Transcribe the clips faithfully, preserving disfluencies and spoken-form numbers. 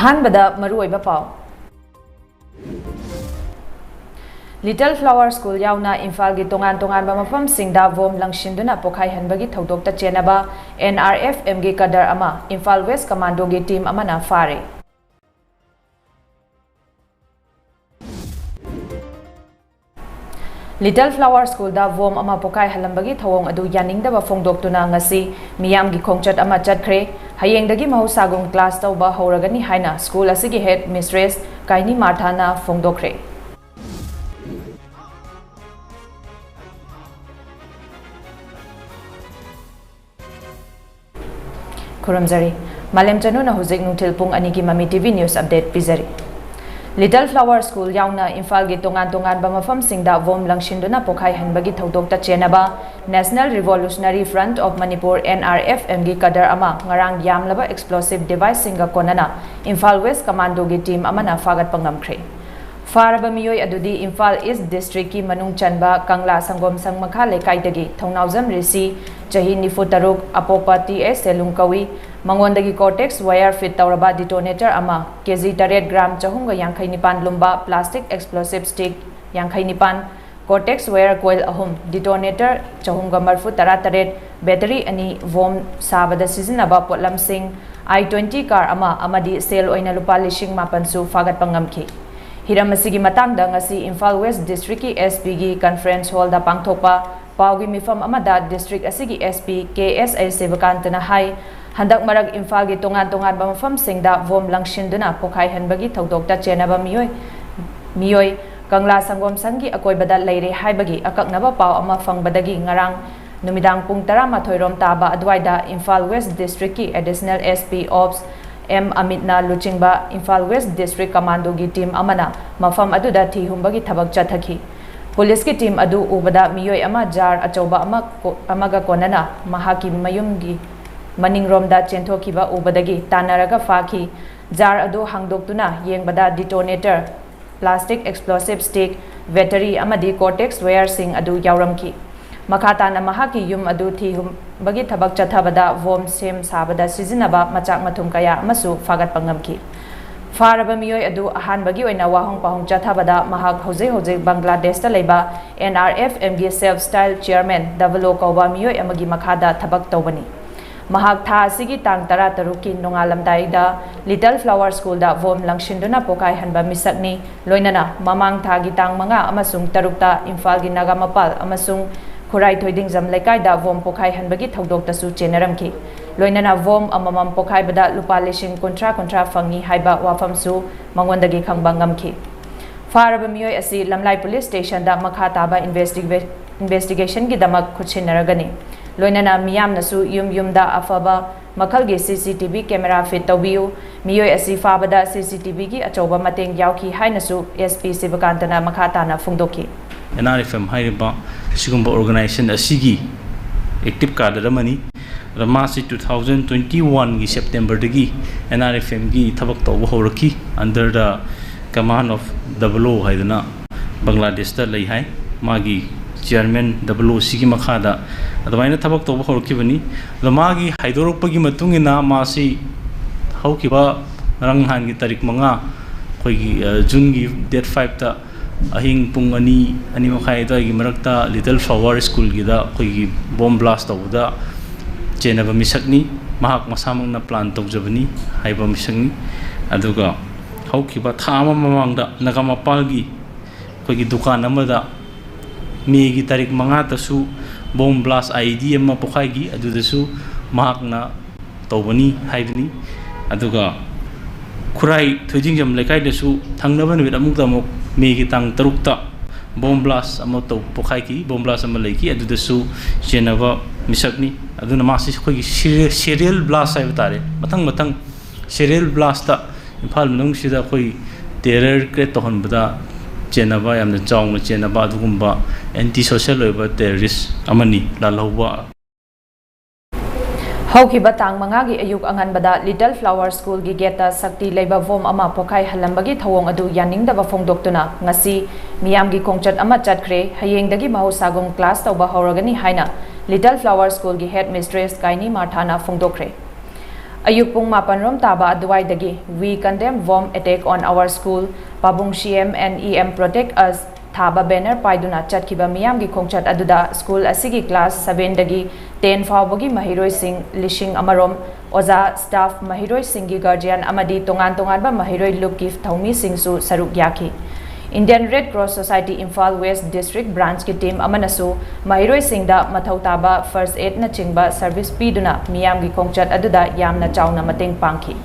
ꯑꯍꯥꯟꯕꯗ ꯃꯔꯨꯑꯣꯏꯕ ꯄꯥꯎ꯫ Little Flower School ꯌꯥꯎꯅ ꯏꯝꯐꯥꯜꯒꯤ ꯇꯣꯉꯥꯟ ꯇꯣꯉꯥꯟꯕ ꯃꯐꯝꯁꯤꯡꯗ ꯕꯣꯝ ꯂꯪꯁꯤꯟꯗꯨꯅ ꯄꯣꯈꯥꯏꯍꯟꯕꯒꯤ ꯊꯧꯗꯣꯛꯇ ꯆꯦꯟꯅꯕ N R F Mꯒꯤ ꯀꯗꯔ ꯑꯃ ꯏꯝꯐꯥꯜ ꯋꯦꯁ ꯀꯃꯥꯟꯗꯣꯒꯤ ꯇꯤꯝ ꯑꯃꯅ ꯐꯥꯔꯦ꯫ Little Flower Schoolꯗ ꯕꯣꯝ ꯑꯃ ꯄꯣꯈꯥꯏꯍꯜꯂꯝꯕꯒꯤ ꯊꯧꯑꯣꯡ ꯑꯗꯨ ꯌꯥꯅꯤꯡꯗꯕ ꯐꯣꯡꯗꯣꯛꯇꯨꯅ ꯉꯁꯤ ꯃꯤꯌꯥꯝꯒꯤ ꯈꯣꯡꯆꯠ ꯑꯃ ꯆꯠꯈ꯭ꯔꯦ꯫ ꯍꯌꯦꯡꯗꯒꯤ ꯃꯍꯧꯁꯥꯒꯨꯝ ꯀ꯭ꯂꯥꯁ ꯇꯧꯕ ꯍꯧꯔꯒꯅꯤ ꯍꯥꯏꯅ ꯁ꯭ꯀꯨꯜ ꯑꯁꯤꯒꯤ ꯍꯦꯗ ꯃꯤꯁꯇ꯭ꯔꯦꯁ ꯀꯥꯏꯅꯤ ꯃꯥꯔꯊꯥꯅ ꯐꯣꯡꯗꯣꯛꯈ꯭ꯔꯦ꯫ ꯈꯨꯔꯨꯝꯖꯔꯤ꯫ ꯃꯥꯂꯦꯝ ꯆꯅꯨꯅ ꯍꯧꯖꯤꯛ ꯅꯨꯡꯊꯤꯜ ꯄꯨꯡ ꯑꯅꯤꯒꯤ ꯃꯃꯤ T V news update ꯄꯤꯖꯔꯤ꯫ Little Flower School ꯌꯥꯎꯅ ꯏꯝꯐꯥꯜꯒꯤ ꯇꯣꯉꯥꯟ ꯇꯣꯉꯥꯟꯕ ꯃꯐꯝꯁꯤꯡꯗ ꯕꯣꯝ ꯂꯪꯁꯤꯟꯗꯨꯅ ꯄꯣꯈꯥꯏꯍꯟꯕꯒꯤ ꯊꯧꯗꯣꯛꯇ ꯆꯦꯟꯅꯕ National Revolutionary Front of Manipur, N R F Mꯒꯤ ꯀꯗꯔ ꯑꯃ ꯉꯔꯥꯡ ꯌꯥꯝꯂꯕ explosive deviceꯁꯤꯡꯒ ꯀꯣꯟꯅꯅ ꯏꯝꯐꯥꯜ ꯋꯦꯁ ꯀꯃꯥꯟꯗꯣꯒꯤ ꯇꯤꯝ ꯑꯃꯅ ꯐꯥꯒꯠꯄ ꯉꯝꯈ꯭ꯔꯦ꯫ ꯐꯥꯔꯕ ꯃꯤꯑꯣꯏ ꯑꯗꯨꯗꯤ ꯏꯝꯐꯥꯜ ꯏꯁ ꯗꯤꯁꯇ꯭ꯔꯤꯛꯀꯤ ꯃꯅꯨꯡ ꯆꯟꯕ ꯀꯪꯂꯥ ꯁꯪꯒꯣꯝ ꯁꯪ ꯃꯈꯥ ꯂꯩꯀꯥꯏꯗꯒꯤ ꯊꯧꯅꯥꯎꯖꯝ ꯔꯤꯁꯤ, ꯆꯍꯤ ꯅꯤꯐꯨ ꯇꯔꯨꯛ, ꯑꯄꯣꯛꯄ T S ꯁꯦꯂꯨꯡ ꯀꯧꯏ꯫ ꯃꯉꯣꯟꯗꯒꯤ ꯀꯣꯔꯇꯦꯛꯁ ꯋꯥꯌꯔ ꯐꯤꯠ ꯇꯧꯔꯕ detonator ꯑꯃ, K G ꯇꯔꯦꯠ gram ꯆꯍꯨꯝꯒ ꯌꯥꯡꯈꯩ ꯅꯤꯄꯥꯟ ꯂꯨꯝꯕ plastic explosive stick ꯌꯥꯡꯈꯩ ꯅꯤꯄꯥꯟ, ꯀꯣꯔꯇꯦꯛꯁ ꯋꯥꯌꯔ ꯀꯣꯏꯜ ꯑꯍꯨꯝ, detonator ꯆꯍꯨꯝꯒ ꯃꯔꯤꯐꯨ ꯇꯔꯥ ꯇꯔꯦꯠ, ꯕꯦꯇꯔꯤ ꯑꯅꯤ, ꯕꯣꯝ ꯁꯥꯕꯗ ꯁꯤꯖꯤꯟꯅꯕ ꯄꯣꯠꯂꯝꯁꯤꯡ, I twenty car ꯑꯃ ꯑꯃꯗꯤ ꯁꯦꯜ ꯑꯣꯏꯅ ꯂꯨꯄꯥ ꯂꯤꯁꯤꯡ ꯃꯥꯄꯟꯁꯨ ꯐꯥꯒꯠꯄ ꯉꯝꯈꯤ꯫ ꯍꯤꯔꯝ ꯑꯁꯤꯒꯤ ꯃꯇꯥꯡꯗ ꯉꯁꯤ ꯏꯝꯐꯥꯜ ꯋꯦꯁ ꯗꯤꯁꯇ꯭ꯔꯤꯛꯀꯤ S Pꯒꯤ conference hallꯗ ꯄꯥꯡꯊꯣꯛꯄ ꯄꯥꯎꯒꯤ ꯃꯤꯐꯝ ꯑꯃꯗ ꯗꯤꯁꯇ꯭ꯔꯤꯛ ꯑꯁꯤꯒꯤ S P K S I ꯁꯤꯕꯀꯥꯟꯇꯅ ꯍꯥꯏ, ꯍꯟꯗꯛ ꯃꯔꯛ ꯏꯝꯐꯥꯜꯒꯤ ꯇꯣꯉꯥꯟ ꯇꯣꯉꯥꯟꯕ ꯃꯐꯝꯁꯤꯡꯗ ꯕꯣꯝ ꯂꯪꯁꯤꯟꯗꯨꯅ ꯄꯣꯈꯥꯏꯍꯟꯕꯒꯤ ꯊꯧꯗꯣꯛꯇ ꯆꯦꯟꯅꯕ ꯃꯤꯑꯣꯏ, ꯃꯤꯑꯣꯏ ꯀꯪꯂꯥ ꯁꯪꯒꯣꯝ ꯁꯪꯒꯤ ꯑꯀꯣꯏꯕꯗ ꯂꯩꯔꯦ ꯍꯥꯏꯕꯒꯤ ꯑꯀꯛꯅꯕ ꯄꯥꯎ ꯑꯃ ꯐꯪꯕꯗꯒꯤ ꯉꯔꯥꯡ ꯅꯨꯃꯤꯗꯥꯡ ꯄꯨꯡ ꯇꯔꯥꯃꯥꯊꯣꯏ ꯔꯣꯝ ꯇꯥꯕ ꯑꯗꯨꯋꯥꯏꯗ ꯏꯝꯐꯥꯜ ꯋꯦꯁ ꯗꯤꯁꯇ꯭ꯔꯤꯛꯀꯤ Additional S P Ops M ꯑꯃꯤꯠꯅ ꯂꯨꯆꯤꯡꯕ ꯏꯝꯐꯥꯜ ꯋꯦꯁ ꯗꯤꯁꯇ꯭ꯔꯤꯛ ꯀꯃꯥꯟꯗꯣꯒꯤ ꯇꯤꯝ ꯑꯃꯅ ꯃꯐꯝ ꯑꯗꯨꯗ ꯊꯤ ꯍꯨꯝꯕꯒꯤ ꯊꯕꯛ ꯆꯠꯊꯈꯤ꯫ ꯄꯨꯂꯤꯁꯀꯤ ꯇꯤꯝ ꯑꯗꯨ ꯎꯕꯗ ꯃꯤꯑꯣꯏ ꯑꯃ ꯖꯥꯔ ꯑꯆꯧꯕ ꯑꯃ ꯀꯣ-, ꯑꯃꯒ ꯀꯣꯟꯅꯅ ꯃꯍꯥꯛꯀꯤ ꯃꯌꯨꯝꯒꯤ ꯃꯅꯤꯡꯔꯣꯝꯗ ꯆꯦꯟꯊꯣꯛꯈꯤꯕ ꯎꯕꯗꯒꯤ ꯇꯥꯟꯅꯔꯒ ꯐꯥꯈꯤ꯫ ꯖꯥꯔ ꯑꯗꯨ ꯍꯥꯡꯗꯣꯛꯇꯨꯅ ꯌꯦꯡꯕꯗ detonator, plastic explosive stick, battery ꯑꯃꯗꯤ ꯀꯣꯔꯇꯦꯛꯁ ꯋꯥꯌꯔꯁꯤꯡ ꯑꯗꯨ ꯌꯥꯎꯔꯝꯈꯤ꯫ ꯃꯈꯥ ꯇꯥꯅ ꯃꯍꯥꯛꯀꯤ ꯌꯨꯝ ꯑꯗꯨ ꯊꯤ ꯍꯨꯝꯕꯒꯤ ꯊꯕꯛ ꯆꯠꯊꯕꯗ ꯕꯣꯝ ꯁꯦꯝ ꯁꯥꯕꯗ ꯁꯤꯖꯤꯟꯅꯕ ꯃꯆꯥꯛ ꯃꯊꯨꯝ ꯀꯌꯥ ꯑꯃꯁꯨ ꯐꯥꯒꯠꯄ ꯉꯝꯈꯤ꯫ ꯐꯥꯔꯕ ꯃꯤꯑꯣꯏ ꯑꯗꯨ ꯑꯍꯥꯟꯕꯒꯤ ꯑꯣꯏꯅ ꯋꯥꯍꯣꯡ ꯄꯥꯎꯍꯣꯡ ꯆꯠꯊꯕꯗ ꯃꯍꯥꯛ ꯍꯧꯖꯤꯛ ꯍꯧꯖꯤꯛ ꯕꯪꯒ꯭ꯂꯥꯗꯦꯁꯇ ꯂꯩꯕ N R F M ꯒꯤ self style chairman ꯗꯕꯂꯣ ꯀꯧꯕ ꯃꯤꯑꯣꯏ ꯑꯃꯒꯤ ꯃꯈꯥꯗ ꯊꯕꯛ ꯇꯧꯕꯅꯤ꯫ ꯃꯍꯥꯛ ꯊꯥ ꯑꯁꯤꯒꯤ ꯇꯥꯡ ꯇꯔꯥꯇꯔꯨꯛꯀꯤ ꯅꯣꯡꯉꯥꯜꯂꯝꯗꯥꯏꯗ Little Flower School ꯗ ꯕꯣꯝ ꯂꯪꯁꯤꯟꯗꯨꯅ ꯄꯣꯈꯥꯏꯍꯟꯕ ꯃꯤꯁꯛꯅꯤ꯫ ꯂꯣꯏꯅꯅ ꯃꯃꯥꯡ ꯊꯥꯒꯤ ꯇꯥꯡ ꯃꯉꯥ ꯑꯃꯁꯨꯡ ꯇꯔꯨꯛꯇ ꯏꯝꯐꯥꯜꯒꯤ ꯅꯥꯒꯥꯃꯄꯥꯜ ꯑꯃꯁꯨꯡ ꯈꯨꯔꯥꯏ ꯊꯣꯏꯗꯤꯡꯖꯝ ꯂꯩꯀꯥꯏꯗ ꯕꯣꯝ ꯄꯣꯈꯥꯏꯍꯟꯕꯒꯤ ꯊꯧꯗꯣꯛꯇꯁꯨ ꯆꯦꯟꯅꯔꯝꯈꯤ꯫ ꯂꯣꯏꯅꯅ ꯕꯣꯝ ꯑꯃꯃꯝ ꯄꯣꯈꯥꯏꯕꯗ ꯂꯨꯄꯥ ꯂꯤꯁꯤꯡ ꯀꯨꯟꯊ꯭ꯔꯥ ꯀꯨꯟꯊ꯭ꯔꯥ ꯐꯪꯏ ꯍꯥꯏꯕ ꯋꯥꯐꯝꯁꯨ ꯃꯉꯣꯟꯗꯒꯤ ꯈꯪꯕ ꯉꯝꯈꯤ꯫ ꯐꯥꯔꯕ ꯃꯤꯑꯣꯏ ꯑꯁꯤ ꯂꯝꯂꯥꯏ ꯄꯨꯂꯤꯁ ꯁ꯭ꯇꯦꯁꯟꯗ ꯃꯈꯥ ꯇꯥꯕ ꯏꯟꯚꯦꯁꯇꯤꯒꯦ-, ꯏꯟꯚꯦꯁꯇꯤꯒꯦꯁꯟꯒꯤꯗꯃꯛ ꯈꯨꯠꯁꯤꯟꯅꯔꯒꯅꯤ꯫ ꯂꯣꯏꯅꯅ ꯃꯤꯌꯥꯝꯅꯁꯨ ꯌꯨꯝ ꯌꯨꯝꯗ ꯑꯐꯕ ꯃꯈꯜꯒꯤ C C T V camera fit ꯇꯧꯕꯤꯌꯨ꯫ ꯃꯤꯑꯣꯏ ꯑꯁꯤ ꯐꯥꯕꯗ C C T V ꯒꯤ ꯑꯆꯧꯕ ꯃꯇꯦꯡ ꯌꯥꯎꯈꯤ ꯍꯥꯏꯅꯁꯨ S P ꯁꯤꯕꯀꯥꯟꯇꯅ ꯃꯈꯥ ꯇꯥꯅ ꯐꯣꯡꯗꯣꯛꯈꯤ꯫ N R F M ꯍꯥꯏꯔꯤꯕ ꯁꯤꯒꯨꯝꯕ organization ꯑꯁꯤꯒꯤ active cadre ꯑꯃꯅꯤ꯫ ꯑꯗ ꯃꯥꯁꯤ two thousand twenty one ꯒꯤ September ꯗꯒꯤ N R F M ꯒꯤ ꯊꯕꯛ ꯇꯧꯕ ꯍꯧꯔꯛꯈꯤ, under the command of double ꯑꯣ ꯍꯥꯏꯗꯅ ꯕꯪꯒ꯭ꯂꯥꯗꯦꯁꯇ ꯂꯩ ꯍꯥꯏ꯫ ꯃꯥꯒꯤ chairman ꯗꯕꯜ ꯑꯣ ꯁꯤꯒꯤ ꯃꯈꯥꯗ ꯑꯗꯨꯃꯥꯏꯅ ꯊꯕꯛ ꯇꯧꯕ ꯍꯧꯔꯛꯈꯤꯕꯅꯤ꯫ ꯑꯗꯣ ꯃꯥꯒꯤ ꯍꯥꯏꯗꯣꯔꯛꯄꯒꯤ ꯃꯇꯨꯡ ꯏꯟꯅ ꯃꯥꯁꯤ ꯍꯧꯈꯤꯕ ꯉꯔꯥꯡ ꯅꯍꯥꯟꯒꯤ ꯇꯥꯔꯤꯛ ꯃꯉꯥ, ꯑꯩꯈꯣꯏꯒꯤ, ꯑ, June ꯒꯤ date five ꯇ ꯑꯍꯤꯡ ꯄꯨꯡ ꯑꯅꯤ, ꯑꯅꯤ ꯃꯈꯥꯏ ꯑꯗꯨꯋꯥꯏꯒꯤ ꯃꯔꯛꯇ Little Flower School ꯒꯤꯗ ꯑꯩꯈꯣꯏꯒꯤ bomb blast ꯇꯧꯕꯗ ꯆꯦꯟꯅꯕ ꯃꯤꯁꯛꯅꯤ꯫ ꯃꯍꯥꯛ ꯃꯁꯥꯃꯛꯅ plan ꯇꯧꯖꯕꯅꯤ ꯍꯥꯏꯕ ꯃꯤꯁꯛꯅꯤ꯫ ꯑꯗꯨꯒ ꯍꯧꯈꯤꯕ ꯊꯥ ꯑꯃ ꯃꯃꯥꯡꯗ ꯅꯥꯒꯥꯃꯄꯥꯜꯒꯤ ꯑꯩꯈꯣꯏꯒꯤ ꯗꯨꯀꯥꯟ ꯑꯃꯗ May ꯒꯤ ꯇꯥꯔꯤꯛ ꯃꯉꯥꯗꯁꯨ bomb blast I E D ꯑꯃ ꯄꯣꯈꯥꯏꯈꯤ꯫ ꯑꯗꯨꯗꯁꯨ ꯃꯍꯥꯛꯅ ꯇꯧꯕꯅꯤ ꯍꯥꯏꯕꯅꯤ꯫ ꯑꯗꯨꯒ ꯈꯨꯔꯥꯏ ꯊꯣꯏꯗꯤꯡꯖꯝ ꯂꯩꯀꯥꯏꯗꯁꯨ ꯊꯪꯅꯕ ꯅꯨꯃꯤꯠ ꯑꯃꯨꯛꯇ ꯑꯃꯨꯛ May ꯒꯤ ꯇꯥꯡ ꯇꯔꯨꯛꯇ bomb blast ꯑꯃ ꯇꯧ-, ꯄꯣꯈꯥꯏꯈꯤ, bomb blast ꯑꯃ ꯂꯩꯈꯤ꯫ ꯑꯗꯨꯗꯁꯨ ꯆꯦꯟꯅꯕ ꯃꯤꯁꯛꯅꯤ꯫ ꯑꯗꯨꯅ ꯃꯥꯁꯤ ꯑꯩꯈꯣꯏꯒꯤ serial, serial blast ꯍꯥꯏꯕ ꯇꯥꯔꯦ, ꯃꯊꯪ ꯃꯊꯪ serial blast ꯇ ꯏꯝꯐꯥꯜ ꯃꯅꯨꯡꯁꯤꯗ ꯑꯩꯈꯣꯏ terror create ꯇꯧꯍꯟꯕꯗ ꯆꯦꯟꯅꯕ, ꯌꯥꯝꯅ ꯆꯥꯎꯅ ꯆꯦꯟꯅꯕ ꯑꯗꯨꯒꯨꯝꯕ anti social ꯑꯣꯏꯕ terrorist ꯑꯃꯅꯤ꯫ ꯂꯥꯜꯍꯧꯕ꯫ ꯍꯧꯈꯤꯕ ꯇꯥꯡ ꯃꯉꯥꯒꯤ ꯑꯌꯨꯛ ꯑꯉꯟꯕꯗ Little Flower School ꯒꯤ gate ꯇ ꯁꯛꯇꯤ ꯂꯩꯕ bomb ꯑꯃ ꯄꯣꯈꯥꯏꯍꯜꯂꯝꯕꯒꯤ ꯊꯧꯑꯣꯡ ꯑꯗꯨ ꯌꯥꯅꯤꯡꯗꯕ ꯐꯣꯡꯗꯣꯛꯇꯨꯅ ꯉꯁꯤ ꯃꯤꯌꯥꯝꯒꯤ ꯈꯣꯡꯆꯠ ꯑꯃ ꯆꯠꯈ꯭ꯔꯦ꯫ ꯍꯌꯦꯡꯗꯒꯤ ꯃꯍꯧꯁꯥꯒꯨꯝ class ꯇꯧꯕ ꯍꯧꯔꯒꯅꯤ ꯍꯥꯏꯅ Little Flower School ꯒꯤ headmistress ꯀꯥꯏꯅꯤ ꯃꯥꯔꯊꯥꯅ ꯐꯣꯡꯗꯣꯛꯈ꯭ꯔꯦ꯫ ꯑꯌꯨꯛ ꯄꯨꯡ ꯃꯥꯄꯟ ꯔꯣꯝ ꯇꯥꯕ ꯑꯗꯨꯋꯥꯏꯗꯒꯤ "We condemn bomb attack on our school, ꯄꯥꯕꯨꯡ C M and E M protect us" ꯊꯥꯕ ꯕꯦꯅꯔ ꯄꯥꯏꯗꯨꯅ ꯆꯠꯈꯤꯕ ꯃꯤꯌꯥꯝꯒꯤ ꯈꯣꯡꯆꯠ ꯑꯗꯨꯗ ꯁ꯭ꯀꯨꯜ ꯑꯁꯤꯒꯤ ꯀ꯭ꯂꯥꯁ ꯁꯚꯦꯟꯗꯒꯤ ꯇꯦꯟ ꯐꯥꯎꯕꯒꯤ ꯃꯍꯩꯔꯣꯏꯁꯤꯡ ꯂꯤꯁꯤꯡ ꯑꯃꯔꯣꯝ, ꯑꯣꯖꯥ, ꯁ꯭ꯇꯥꯐ, ꯃꯍꯩꯔꯣꯏꯁꯤꯡꯒꯤ ꯒꯥꯔꯖꯤꯌꯥꯟ ꯑꯃꯗꯤ ꯇꯣꯉꯥꯟ ꯇꯣꯉꯥꯟꯕ ꯃꯍꯩꯔꯣꯏ ꯂꯨꯞꯀꯤ ꯊꯧꯃꯤꯁꯤꯡꯁꯨ ꯁꯔꯨꯛ ꯌꯥꯈꯤ꯫ Indian Red Cross Society Imphal West District Branchꯀꯤ ꯇꯤꯝ ꯑꯃꯅꯁꯨ ꯃꯍꯩꯔꯣꯏꯁꯤꯡꯗ ꯃꯊꯧ ꯇꯥꯕ ꯐꯥꯔꯁ ꯑꯦꯗꯅꯆꯤꯡꯕ ꯁꯔꯚꯤꯁ ꯄꯤꯗꯨꯅ ꯃꯤꯌꯥꯝꯒꯤ ꯈꯣꯡꯆꯠ ꯑꯗꯨꯗ ꯌꯥꯝꯅ ꯆꯥꯎꯅ ꯃꯇꯦꯡ ꯄꯥꯡꯈꯤ꯫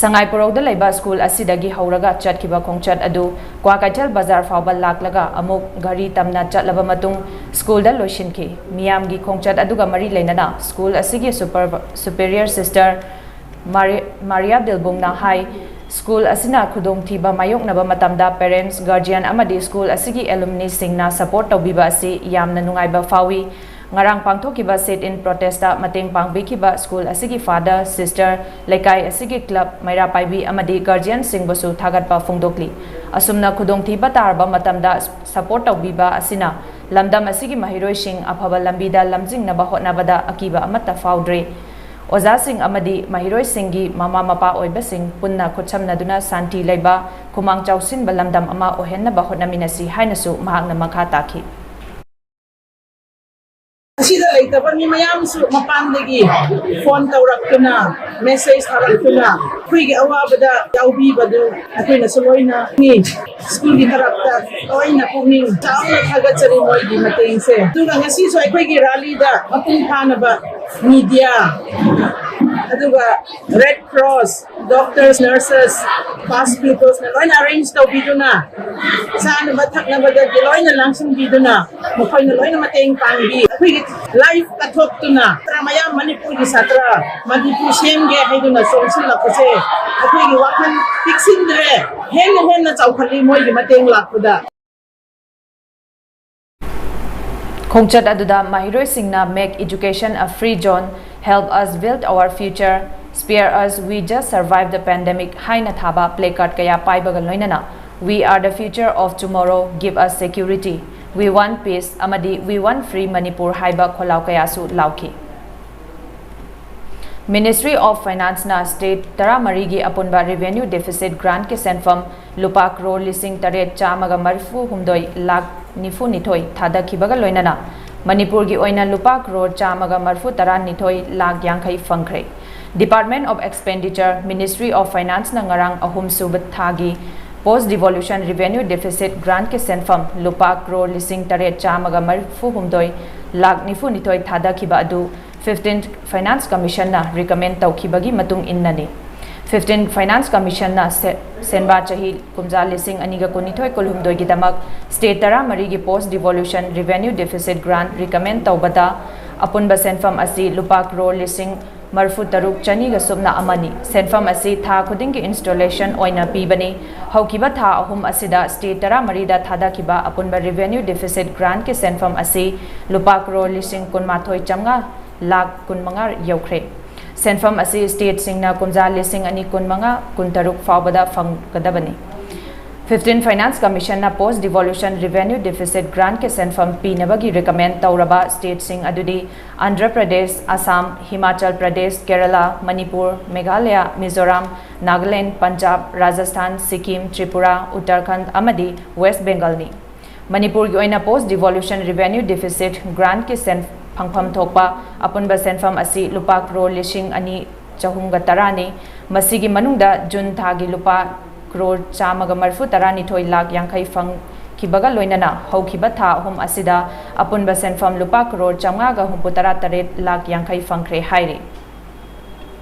ꯁꯉꯥꯏꯄꯨꯔꯧꯗ ꯂꯩꯕ ꯁ꯭ꯀꯨꯜ ꯑꯁꯤꯗꯒꯤ ꯍꯧꯔꯒ ꯆꯠꯈꯤꯕ ꯈꯣꯡꯆꯠ ꯑꯗꯨ ꯀ꯭ꯋꯥꯀꯩꯊꯦꯜ ꯕꯖꯥꯔ ꯐꯥꯎꯕ ꯂꯥꯛꯂꯒ ꯑꯃꯨꯛ ꯘꯔꯤ ꯇꯝꯅ ꯆꯠꯂꯕ ꯃꯇꯨꯡ ꯁ꯭ꯀꯨꯜꯗ ꯂꯣꯏꯁꯤꯟꯈꯤ꯫ ꯃꯤꯌꯥꯝꯒꯤ ꯈꯣꯡꯆꯠ ꯑꯗꯨꯒ ꯃꯔꯤ ꯂꯩꯅꯅ ꯁ꯭ꯀꯨꯜ ꯑꯁꯤꯒꯤ ꯁꯨꯄꯔ-, ꯁꯨꯄꯦꯔꯤꯌꯔ ꯁꯤꯁꯇꯔ ꯃꯥꯔꯤ-, ꯃꯥꯔꯤꯌꯥ ꯕꯤꯜꯕꯨꯡꯅ ꯍꯥꯏ, ꯁ꯭ꯀꯨꯜ ꯑꯁꯤꯅ ꯈꯨꯗꯣꯡꯊꯤꯕ ꯃꯥꯌꯣꯛꯅꯕ ꯃꯇꯝꯗ ꯄꯦꯔꯦꯟꯠꯁ, ꯒꯥꯔꯖꯤꯌꯥꯟ ꯑꯃꯗꯤ ꯁ꯭ꯀꯨꯜ ꯑꯁꯤꯒꯤ ꯑꯦꯂꯨꯝꯅꯤꯁꯤꯡꯅ ꯁꯄꯣꯔꯠ ꯇꯧꯕꯤꯕ ꯑꯁꯤ ꯌꯥꯝꯅ ꯅꯨꯡꯉꯥꯏꯕ ꯐꯥꯎꯏ꯫ ꯉꯔꯥꯡ ꯄꯥꯡꯊꯣꯛꯈꯤꯕ sit-in protestꯇ ꯃꯇꯦꯡ ꯄꯥꯡꯕꯤꯈꯤꯕ ꯁ꯭ꯀꯨꯜ ꯑꯁꯤꯒꯤ ꯐꯥꯗꯔ, ꯁꯤꯁꯇꯔ, ꯂꯩꯀꯥꯏ ꯑꯁꯤꯒꯤ ꯀ꯭ꯂꯕ, ꯃꯩꯔꯥ ꯄꯥꯏꯕꯤ ꯑꯃꯗꯤ ꯒꯥꯔꯖꯤꯌꯥꯟꯁꯤꯡꯕꯨꯁꯨ ꯊꯥꯒꯠꯄ ꯐꯣꯡꯗꯣꯛꯂꯤ꯫ ꯑꯁꯨꯝꯅ ꯈꯨꯗꯣꯡꯊꯤꯕ ꯇꯥꯔꯕ ꯃꯇꯝꯗ ꯁꯄꯣꯔꯠ ꯇꯧꯕꯤꯕ ꯑꯁꯤꯅ ꯂꯝꯗꯝ ꯑꯁꯤꯒꯤ ꯃꯍꯩꯔꯣꯏꯁꯤꯡ ꯑꯐꯕ ꯂꯝꯕꯤꯗ ꯂꯝꯖꯤꯡꯅꯕ ꯍꯣꯠꯅꯕꯗ ꯑꯀꯤꯕ ꯑꯃꯠꯇ ꯐꯥꯎꯗ꯭ꯔꯦ꯫ ꯑꯣꯖꯥꯁꯤꯡ ꯑꯃꯗꯤ ꯃꯍꯩꯔꯣꯏꯁꯤꯡꯒꯤ ꯃꯃꯥ ꯃꯄꯥ ꯑꯣꯏꯕꯁꯤꯡ ꯄꯨꯟꯅ ꯈꯨꯠꯁꯝꯅꯗꯨꯅ ꯁꯥꯟꯇꯤ ꯂꯩꯕ, ꯈꯨꯃꯥꯡ ꯆꯥꯎꯁꯤꯟꯕ ꯂꯝꯗꯝ ꯑꯃ ꯑꯣꯏꯍꯟꯅꯕ ꯍꯣꯠꯅꯃꯤꯟꯅꯁꯤ ꯍꯥꯏꯅꯁꯨ ꯃꯍꯥꯛꯅ ꯃꯈꯥ ꯇꯥꯈꯤ꯫ ꯑꯁꯤꯗ ꯂꯩꯇꯕ ꯃꯤ ꯃꯌꯥꯝꯁꯨ ꯃꯄꯥꯟꯗꯒꯤ ꯐꯣꯟ ꯇꯧꯔꯛꯇꯨꯅ, ꯃꯦꯁꯦꯖ ꯊꯥꯔꯛꯇꯨꯅ ꯑꯩꯈꯣꯏꯒꯤ ꯑꯋꯥꯕꯗ ꯌꯥꯎꯕꯤꯕꯗꯨ ꯑꯩꯈꯣꯏꯅꯁꯨ ꯂꯣꯏꯅ ꯈꯪꯉꯤ꯫ ꯁ꯭ꯀꯨꯜꯒꯤ ꯇꯔꯞꯇ ꯂꯣꯏꯅ ꯄꯨꯛꯅꯤꯡ ꯆꯥꯎꯅ ꯊꯥꯒꯠꯆꯔꯤ ꯃꯣꯏꯒꯤ ꯃꯇꯦꯡꯁꯦ꯫ ꯑꯗꯨꯒ ꯉꯁꯤꯁꯨ ꯑꯩꯈꯣꯏꯒꯤ ꯔꯥꯂꯤꯗ ꯃꯄꯨꯡ ꯐꯥꯅꯕ ꯃꯤꯗꯤꯌꯥ, ꯑꯗꯨꯒ red cross, doctors, nurses, pass ꯄꯤꯄꯜꯁꯅ ꯂꯣꯏꯅ ꯑꯦꯔꯦꯟꯖ ꯇꯧꯕꯤꯗꯨꯅ, ꯆꯥꯅꯕ ꯊꯛꯅꯕꯗꯒꯤ ꯂꯣꯏꯅ ꯂꯥꯡꯁꯤꯟꯕꯤꯗꯨꯅ, ꯃꯈꯣꯏꯅ ꯂꯣꯏꯅ ꯃꯇꯦꯡ ꯄꯥꯡꯕꯤ꯫ ꯑꯩꯈꯣꯏꯒꯤ ꯂꯥꯏꯐ ꯀꯠꯊꯣꯛꯇꯨꯅ ꯁꯥꯇ꯭ꯔ ꯃꯌꯥꯝ, ꯃꯅꯤꯄꯨꯔꯒꯤ ꯁꯥꯇ꯭ꯔ ꯃꯅꯤꯄꯨꯔ ꯁꯦꯝꯒꯦ ꯍꯥꯏꯗꯨꯅ ꯆꯣꯡꯁꯤꯜꯂꯛꯄꯁꯦ ꯑꯩꯈꯣꯏꯒꯤ ꯋꯥꯈꯜ ꯄꯤꯛꯁꯤꯟꯗ꯭ꯔꯦ, ꯍꯦꯟꯅ ꯍꯦꯟꯅ ꯆꯥꯎꯈꯠꯂꯤ ꯃꯣꯏꯒꯤ ꯃꯇꯦꯡ ꯂꯥꯛꯄꯗ꯫ ꯈꯣꯡꯆꯠ ꯑꯗꯨꯗ ꯃꯍꯩꯔꯣꯏꯁꯤꯡꯅ "Make education a free zone, help us build our future, spare us, we just survive the pandemic" ꯍꯥꯏꯅ ꯊꯥꯕ placard ꯀꯌꯥ ꯄꯥꯏꯕꯒ ꯂꯣꯏꯅꯅ "We are the future of tomorrow, give us security, we want peace" ꯑꯃꯗꯤ "We want free Manipur" ꯍꯥꯏꯕ ꯈꯣꯜꯂꯥꯎ ꯀꯌꯥꯁꯨ ꯂꯥꯎꯈꯤ꯫ Ministry of Finance ꯅ state ꯇꯔꯥꯃꯔꯤꯒꯤ ꯑꯄꯨꯟꯕ revenue deficit grant ꯀꯤ ꯁꯦꯟꯐꯝ ꯂꯨꯄꯥ ꯀ꯭ꯔꯣꯔ ꯂꯤꯁꯤꯡ ꯇꯔꯦꯠ ꯆꯥꯝꯃꯒ ꯃꯔꯤꯐꯨ ꯍꯨꯝꯗꯣꯏ ꯂꯥꯈ ꯅꯤꯐꯨ ꯅꯤꯊꯣꯏ ꯊꯥꯗꯈꯤꯕꯒ ꯂꯣꯏꯅꯅ ꯃꯅꯤꯄꯨꯔꯒꯤ ꯑꯣꯏꯅ ꯂꯨꯄꯥ ꯀ꯭ꯔꯣꯔ ꯆꯥꯝꯃꯒ ꯃꯔꯤꯐꯨ ꯇꯔꯥ ꯅꯤꯊꯣꯏ ꯂꯥꯈ ꯌꯥꯡꯈꯩ ꯐꯪꯈ꯭ꯔꯦ꯫ Department of Expenditure, Ministry of Finance ꯅ ꯉꯔꯥꯡ ꯑꯍꯨꯝ ꯁꯨꯕ ꯊꯥꯒꯤ post devolution revenue deficit grant ꯀꯤ ꯁꯦꯟꯐꯝ ꯂꯨꯄꯥ ꯀ꯭ꯔꯣꯔ ꯂꯤꯁꯤꯡ ꯇꯔꯦꯠ ꯆꯥꯝꯃꯒ ꯃꯔꯤꯐꯨ ꯍꯨꯝꯗꯣꯏ ꯂꯥꯈ ꯅꯤꯐꯨ ꯅꯤꯊꯣꯏ ꯊꯥꯗꯈꯤꯕ ꯑꯗꯨ fifteenth Finance Commission ꯅ recommend ꯇꯧꯈꯤꯕꯒꯤ ꯃꯇꯨꯡ ꯏꯟꯅꯅꯤ꯫ Fifteenth Finance Commission ꯅ ꯁꯦ-, ꯁꯦꯟꯕꯥ ꯆꯍꯤ ꯀꯨꯝꯖꯥ ꯂꯤꯁꯤꯡ ꯑꯅꯤꯒ ꯀꯨꯟꯅꯤꯊꯣꯏ ꯀꯨꯟꯍꯨꯝꯗꯣꯏꯒꯤꯗꯃꯛ state ꯇꯔꯥꯃꯔꯤꯒꯤ post devolution revenue deficit grant recommend ꯇꯧꯕꯗ ꯑꯄꯨꯟꯕ ꯁꯦꯟꯐꯝ ꯑꯁꯤ ꯂꯨꯄꯥ ꯀ꯭ꯔꯣꯔ ꯂꯤꯁꯤꯡ ꯃꯔꯤꯐꯨ ꯇꯔꯨꯛ ꯆꯅꯤꯒ ꯁꯨꯞꯅ ꯑꯃꯅꯤ꯫ ꯁꯦꯟꯐꯝ ꯑꯁꯤ ꯊꯥ ꯈꯨꯗꯤꯡꯒꯤ installment ꯑꯣꯏꯅ ꯄꯤꯕꯅꯤ꯫ ꯍꯧꯈꯤꯕ ꯊꯥ ꯑꯍꯨꯝ ꯑꯁꯤꯗ state ꯇꯔꯥꯃꯔꯤꯗ ꯊꯥꯗꯈꯤꯕ ꯑꯄꯨꯟꯕ revenue deficit grant ꯀꯤ ꯁꯦꯟꯐꯝ ꯑꯁꯤ ꯂꯨꯄꯥ ꯀ꯭ꯔꯣꯔ ꯂꯤꯁꯤꯡ ꯀꯨꯟꯃꯥꯊꯣꯏ ꯆꯥꯝꯃꯉꯥ ꯂꯥꯈ ꯀꯨꯟꯃꯉꯥ ꯌꯧꯈ꯭ꯔꯦ꯫ ꯁꯦꯟꯐꯝ ꯑꯁꯤ state ꯁꯤꯡꯅ ꯀꯨꯝꯖꯥ ꯂꯤꯁꯤꯡ ꯑꯅꯤ ꯀꯨꯟꯃꯉꯥ ꯀꯨꯟꯇꯔꯨꯛ ꯐꯥꯎꯕꯗ ꯐꯪꯒꯗꯕꯅꯤ꯫ Fifteenth Finance Commission ꯅ post devolution revenue deficit grant ꯀꯤ ꯁꯦꯟꯐꯝ ꯄꯤꯅꯕꯒꯤ recommend ꯇꯧꯔꯕ state ꯁꯤꯡ ꯑꯗꯨꯗꯤ ꯑꯟꯙ꯭ꯔ ꯄ꯭ꯔꯗꯦꯁ, ꯑꯁꯥꯝ, ꯍꯤꯃꯥꯆꯜ ꯄ꯭ꯔꯗꯦꯁ, ꯀꯦꯔꯂꯥ, ꯃꯅꯤꯄꯨꯔ, ꯃꯦꯘꯥꯂꯌꯥ, ꯅꯥꯒꯥꯂꯦꯟ, ꯄꯟꯖꯥꯕ, ꯔꯥꯖꯁꯊꯥꯟ, ꯁꯤꯛꯀꯤꯝ, ꯇ꯭ꯔꯤꯄꯨꯔꯥ, ꯎꯠꯇꯔꯈꯟꯗ ꯑꯃꯗꯤ ꯋꯦꯁ꯭ꯠ ꯕꯦꯡꯒꯜꯅꯤ꯫ ꯃꯅꯤꯄꯨꯔꯒꯤ ꯑꯣꯏꯅ post devolution revenue deficit grant ꯀꯤ ꯁꯦꯟ ꯐꯪꯐꯝ ꯊꯣꯛꯄ ꯑꯄꯨꯟꯕ ꯁꯦꯟꯐꯝ ꯑꯁꯤ ꯂꯨꯄꯥ ꯀ꯭ꯔꯣꯔ ꯂꯤꯁꯤꯡ ꯑꯅꯤ ꯆꯍꯨꯝꯒ ꯇꯔꯥꯅꯤ꯫ ꯃꯁꯤꯒꯤ ꯃꯅꯨꯡꯗ ꯖꯨꯟ ꯊꯥꯒꯤ ꯂꯨꯄꯥ ꯀ꯭ꯔꯣꯔ ꯆꯥꯝꯃꯒ ꯃꯔꯤꯐꯨ ꯇꯔꯥꯅꯤꯊꯣꯏ ꯂꯥꯈ ꯌꯥꯡꯈꯩ ꯐꯪꯈꯤꯕꯒ ꯂꯣꯏꯅꯅ ꯍꯧꯈꯤꯕ ꯊꯥ ꯑꯍꯨꯝ ꯑꯁꯤꯗ ꯑꯄꯨꯟꯕ ꯁꯦꯟꯐꯝ ꯂꯨꯄꯥ ꯀ꯭ꯔꯣꯔ ꯆꯥꯝꯃꯉꯥꯒ ꯍꯨꯝꯐꯨꯇꯔꯥ ꯇꯔꯦꯠ ꯂꯥꯈ ꯌꯥꯡꯈꯩ ꯐꯪꯈ꯭ꯔꯦ ꯍꯥꯏꯔꯤ꯫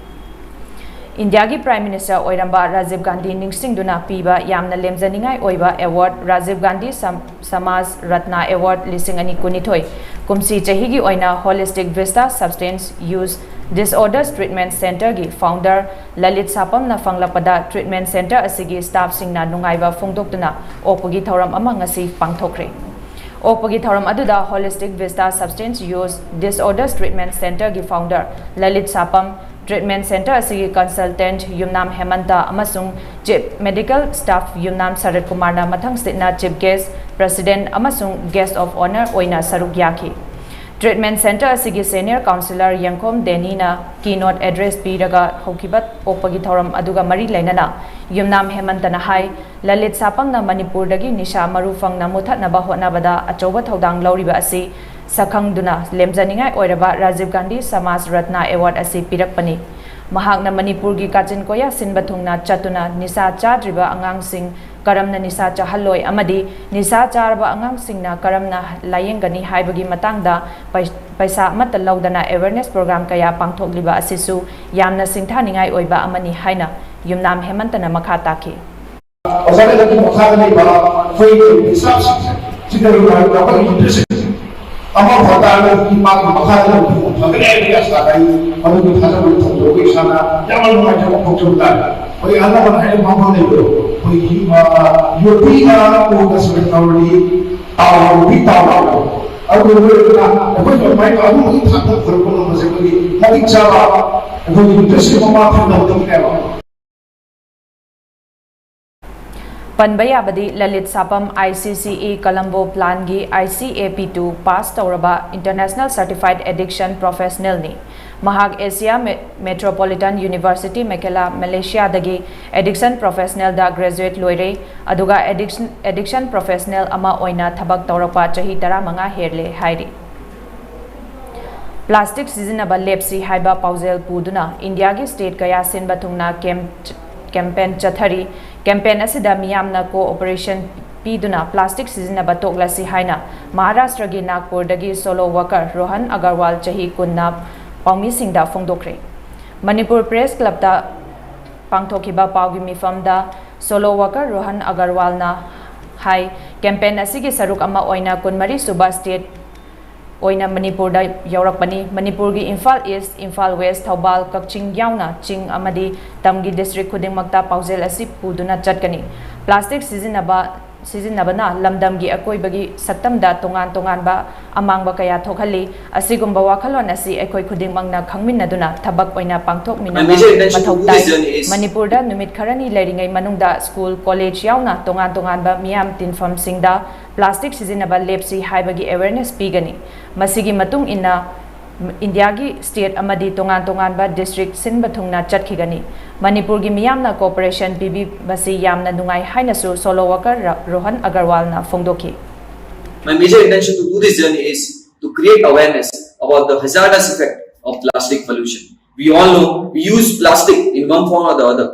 ꯏꯟꯗꯤꯌꯥꯒꯤ Prime Minister ꯑꯣꯏꯔꯝꯕ ꯔꯥꯖꯤꯕ ꯒꯥꯟꯙꯤ ꯅꯤꯡꯁꯤꯡꯗꯨꯅ ꯄꯤꯕ ꯌꯥꯝꯅ ꯂꯦꯝꯖꯅꯤꯡꯉꯥꯏ ꯑꯣꯏꯕ award ꯔꯥꯖꯤꯕ ꯒꯥꯟꯙꯤ ꯁꯝ-, ꯁꯃꯥꯖ ꯔꯠꯅ Award ꯂꯤꯁꯤꯡ ꯑꯅꯤ ꯀꯨꯟꯅꯤꯊꯣꯏ ꯀꯨꯝꯁꯤ ꯆꯍꯤꯒꯤ ꯑꯣꯏꯅ Holistic Vista Substance Use Disorders Treatment Centreꯒꯤ founder Lalit ꯁꯥꯄꯝꯅ ꯐꯪꯂꯛꯄꯗ treatment centre ꯑꯁꯤꯒꯤ staffꯁꯤꯡꯅ ꯅꯨꯡꯉꯥꯏꯕ ꯐꯣꯡꯗꯣꯛꯇꯨꯅ ꯑꯣꯛꯄꯒꯤ ꯊꯧꯔꯝ ꯑꯃ ꯉꯁꯤ ꯄꯥꯡꯊꯣꯛꯈ꯭ꯔꯦ꯫ ꯑꯣꯛꯄꯒꯤ ꯊꯧꯔꯝ ꯑꯗꯨꯗ Holistic Vista Substance Use Disorders Treatment Centreꯒꯤ founder Lalit ꯁꯥꯄꯝ, treatment centre ꯑꯁꯤꯒꯤ consultant ꯌꯨꯝꯅꯥꯝ ꯍꯦꯃꯟꯇ ꯑꯃꯁꯨꯡ chief medical staff ꯌꯨꯝꯅꯥꯝ ꯁꯔꯠ ꯀꯨꯃꯥꯔꯅ ꯃꯊꯪꯁꯤꯠꯅ chief guest, president ꯑꯃꯁꯨꯡ guest of honour ꯑꯣꯏꯅ ꯁꯔꯨꯛ ꯌꯥꯈꯤ꯫ Treatment Center ꯑꯁꯤꯒꯤ Senior Counsellor ꯌꯦꯡꯈꯣꯝ ꯗꯦꯅꯤꯅ keynote address ꯄꯤꯔꯒ ꯍꯧꯈꯤꯕ ꯑꯣꯛꯄꯒꯤ ꯊꯧꯔꯝ ꯑꯗꯨꯒ ꯃꯔꯤ ꯂꯩꯅꯅ ꯌꯨꯝꯅꯥꯝ ꯍꯦꯃꯟꯇꯅ ꯍꯥꯏ, ꯂꯂꯤꯠ ꯁꯥꯄꯪꯅ ꯃꯅꯤꯄꯨꯔꯗꯒꯤ ꯅꯤꯁꯥ ꯃꯔꯨ ꯐꯪꯅ ꯃꯨꯊꯠꯅꯕ ꯍꯣꯠꯅꯕꯗ ꯑꯆꯧꯕ ꯊꯧꯗꯥꯡ ꯂꯧꯔꯤꯕ ꯑꯁꯤ ꯁꯛꯈꯪꯗꯨꯅ ꯂꯦꯝꯖꯅꯤꯡꯉꯥꯏ ꯑꯣꯏꯔꯕ ꯔꯥꯖꯤꯕ ꯒꯥꯟꯙꯤ ꯁꯃꯥꯖ ꯔꯠꯅ Award ꯑꯁꯤ ꯄꯤꯔꯛꯄꯅꯤ꯫ ꯃꯍꯥꯛꯅ ꯃꯅꯤꯄꯨꯔꯒꯤ ꯀꯥꯆꯤꯟ ꯀꯣꯌꯥ ꯁꯤꯟꯕ ꯊꯨꯡꯅ ꯆꯠꯇꯨꯅ ꯅꯤꯁꯥ ꯆꯥꯗ꯭ꯔꯤꯕ ꯑꯉꯥꯡꯁꯤꯡ ꯀꯔꯝꯅ ꯅꯤꯁꯥ ꯆꯥꯍꯜꯂꯣꯏ ꯑꯃꯗꯤ ꯅꯤꯁꯥ ꯆꯥꯔꯕ ꯑꯉꯥꯡꯁꯤꯡꯅ ꯀꯔꯝꯅ ꯂꯥꯌꯦꯡꯒꯅꯤ ꯍꯥꯏꯕꯒꯤ ꯃꯇꯥꯡꯗ ꯄꯩ-, ꯄꯩꯁꯥ ꯑꯃꯠꯇ ꯂꯧꯗꯅ awareness program ꯀꯌꯥ ꯄꯥꯡꯊꯣꯛꯂꯤꯕ ꯑꯁꯤꯁꯨ ꯌꯥꯝꯅ ꯁꯤꯡꯊꯥꯅꯤꯡꯉꯥꯏ ꯑꯣꯏꯕ ꯑꯃꯅꯤ ꯍꯥꯏꯅ ꯌꯨꯝꯅꯥꯝ ꯍꯦꯃꯟꯇꯅ ꯃꯈꯥ ꯇꯥꯈꯤ꯫ ꯑꯣꯖꯥ ꯂꯩꯉꯥꯛꯀꯤ ꯃꯈꯥꯗ ꯂꯩꯕ ꯑꯩꯈꯣꯏꯒꯤ staffꯁꯤꯡꯁꯦ ꯁꯤꯗ ꯑꯩꯈꯣꯏꯒꯤ leaderꯁꯤꯡꯁꯦ ꯑꯃ ꯐꯕ ꯇꯥꯔꯒꯗꯤ ꯃꯥꯒꯤ ꯃꯈꯥꯗ ꯂꯩꯕ ꯐꯒꯅꯤ ꯍꯥꯏꯕꯒꯤ ꯑꯁꯥꯗ ꯑꯩ ꯃꯗꯨꯒꯤ ꯊꯥꯖꯕꯗꯨ ꯊꯝꯖꯕꯒꯤ ꯏꯁꯥꯅ ꯌꯥꯝꯅ ꯅꯨꯡꯉꯥꯏꯖꯕ ꯐꯣꯡꯗꯣꯛꯆꯕ ꯇꯥꯔꯦ꯫ ꯑꯩꯈꯣꯏ ꯑꯍꯜ ꯂꯃꯟ ꯍꯥꯏꯅꯕ ꯐꯥꯎꯕ ꯂꯩꯕꯗꯣ, ꯑꯩꯈꯣꯏꯒꯤ, ꯑ, ꯌꯣꯠꯄꯤꯅ ꯀꯣꯛꯇ ꯁꯤꯃꯦꯟ ꯇꯧꯔꯗꯤ ꯇꯥꯎ, ꯌꯣꯠꯄꯤ ꯇꯥꯎ ꯍꯥꯏꯕꯗꯣ꯫ ꯑꯗꯨ ꯑꯣꯏꯔꯒ ꯑꯩꯈꯣꯏ ꯑꯗꯨꯃꯥꯏꯅ ꯑꯗꯨꯝꯕꯒꯤ ꯊꯥꯛꯇ ꯄꯨꯔꯛꯄ ꯉꯝꯕꯁꯦ ꯑꯩꯈꯣꯏꯒꯤ ꯃꯇꯤꯛ ꯆꯥꯕ ꯑꯩꯈꯣꯏꯒꯤ leadership ꯑꯃ ꯐꯪꯗꯕꯗꯒꯤꯅꯦꯕ꯫ ꯄꯟꯕ ꯌꯥꯕꯗꯤ Lalit ꯁꯥꯄꯝ I C C E Colombo Planꯒꯤ I C A P two pass ꯇꯧꯔꯕ International Certified Addiction Professionalꯅꯤ꯫ ꯃꯍꯥꯛ Asia Me-, Metropolitan University ꯃꯦꯀꯦꯂꯥ, ꯃꯦꯂꯦꯁꯤꯌꯥꯗꯒꯤ Addiction Professionalꯗ graduate ꯂꯣꯏꯔꯦ, ꯑꯗꯨꯒ addiction, addiction professional ꯑꯃ ꯑꯣꯏꯅ ꯊꯕꯛ ꯇꯧꯔꯛꯄ ꯆꯍꯤ ꯇꯔꯥꯃꯉꯥ ꯍꯦꯜꯂꯦ ꯍꯥꯏꯔꯤ꯫ Plastic ꯁꯤꯖꯤꯟꯅꯕ ꯂꯦꯞꯁꯤ ꯍꯥꯏꯕ ꯄꯥꯎꯖꯦꯜ ꯄꯨꯗꯨꯅ ꯏꯟꯗꯤꯌꯥꯒꯤ state ꯀꯌꯥ ꯁꯤꯟꯕ ꯊꯨꯡꯅ camp, campaign ꯆꯠꯊꯔꯤ꯫ Campaign ꯑꯁꯤꯗ ꯃꯤꯌꯥꯝꯅ cooperation ꯄꯤꯗꯨꯅ plastic ꯁꯤꯖꯤꯟꯅꯕ ꯇꯣꯛꯂꯁꯤ ꯍꯥꯏꯅ ꯃꯍꯥꯔꯥꯁꯇ꯭ꯔꯒꯤ ꯅꯥꯒꯄꯨꯔꯗꯒꯤ social worker ꯔꯣꯍꯟ ꯑꯒꯔꯋꯥꯜ ꯆꯍꯤ ꯀꯨꯟꯅ ꯄꯥꯎꯃꯤꯁꯤꯡꯗ ꯐꯣꯡꯗꯣꯛꯈ꯭ꯔꯦ꯫ ꯃꯅꯤꯄꯨꯔ Press Clubꯇ ꯄꯥꯡꯊꯣꯛꯈꯤꯕ ꯄꯥꯎꯒꯤ ꯃꯤꯐꯝꯗ social worker ꯔꯣꯍꯟ ꯑꯒꯔꯋꯥꯜꯅ ꯍꯥꯏ, campaign ꯑꯁꯤꯒꯤ ꯁꯔꯨꯛ ꯑꯃ ꯑꯣꯏꯅ ꯀꯨꯟꯃꯔꯤ ꯁꯨꯕ state ꯑꯣꯏꯅ ꯃꯅꯤꯄꯨꯔꯗ ꯌꯧꯔꯛꯄꯅꯤ꯫ ꯃꯅꯤꯄꯨꯔꯒꯤ ꯏꯝꯐꯥꯜ East, ꯏꯝꯐꯥꯜ West, ꯊꯧꯕꯥꯜ, ꯀꯛꯆꯤꯡ ꯌꯥꯎꯅ ꯆꯤꯡ ꯑꯃꯗꯤ ꯇꯝꯒꯤ district ꯈꯨꯗꯤꯡꯃꯛꯇ ꯄꯥꯎꯖꯦꯜ ꯑꯁꯤ ꯄꯨꯗꯨꯅ ꯆꯠꯀꯅꯤ꯫ Plastic ꯁꯤꯖꯤꯟꯅꯕ ꯁꯤꯖꯤꯟꯅꯕꯅ ꯂꯝꯗꯝꯒꯤ ꯑꯀꯣꯏꯕꯒꯤ ꯁꯛꯇꯝꯗ ꯇꯣꯉꯥꯟ ꯇꯣꯉꯥꯟꯕ ꯑꯃꯥꯡꯕ ꯀꯌꯥ ꯊꯣꯛꯍꯜꯂꯤ꯫ ꯑꯁꯤꯒꯨꯝꯕ ꯋꯥꯈꯜꯂꯣꯟ ꯑꯁꯤ ꯑꯩꯈꯣꯏ ꯈꯨꯗꯤꯡꯃꯛꯅ ꯈꯪꯃꯤꯟꯅꯗꯨꯅ ꯊꯕꯛ ꯑꯣꯏꯅ ꯄꯥꯡꯊꯣꯛꯃꯤꯟꯅꯕ ꯃꯊꯧ ꯇꯥꯏ꯫ ꯃꯅꯤꯄꯨꯔꯗ ꯅꯨꯃꯤꯠ ꯈꯔꯅꯤ ꯂꯩꯔꯤꯉꯩ ꯃꯅꯨꯡꯗ ꯁ꯭ꯀꯨꯜ, ꯀꯣꯂꯦꯖ ꯌꯥꯎꯅ ꯇꯣꯉꯥꯟ ꯇꯣꯉꯥꯟꯕ ꯃꯤꯌꯥꯝ ꯇꯤꯟꯐꯝꯁꯤꯡꯗ ꯄ꯭ꯂꯥꯁꯇꯤꯛ ꯁꯤꯖꯤꯟꯅꯕ ꯂꯦꯞꯁꯤ ꯍꯥꯏꯕꯒꯤ ꯑꯦꯋꯦꯔꯅꯦꯁ ꯄꯤꯒꯅꯤ꯫ ꯃꯁꯤꯒꯤ ꯃꯇꯨꯡ ꯏꯟꯅ ꯏꯟꯗꯤꯌꯥꯒꯤ ꯁ꯭ꯇꯦꯠ ꯑꯃꯗꯤ ꯇꯣꯉꯥꯟ ꯇꯣꯉꯥꯟꯕ ꯗꯤꯁꯇ꯭ꯔꯤꯛ ꯁꯤꯟꯕ ꯊꯨꯡꯅ ꯆꯠꯈꯤꯒꯅꯤ꯫ ꯃꯅꯤꯄꯨꯔꯒꯤ ꯃꯤꯌꯥꯝꯅ ꯀꯣꯑꯣꯄꯔꯦꯁꯟ ꯄꯤꯕꯤꯕꯁꯤ ꯌꯥꯝꯅ ꯅꯨꯡꯉꯥꯏ ꯍꯥꯏꯅꯁꯨ ꯁꯣꯂꯣ ꯋꯥꯀꯔ ꯔ-, ꯔꯣꯍꯟ ꯑꯒꯔꯋꯥꯜꯅ ꯐꯣꯡꯗꯣꯛꯈꯤ꯫ My major intention to do this journey is to create awareness about the hazardous effect of plastic pollution. We all know we use plastic in one form or the other.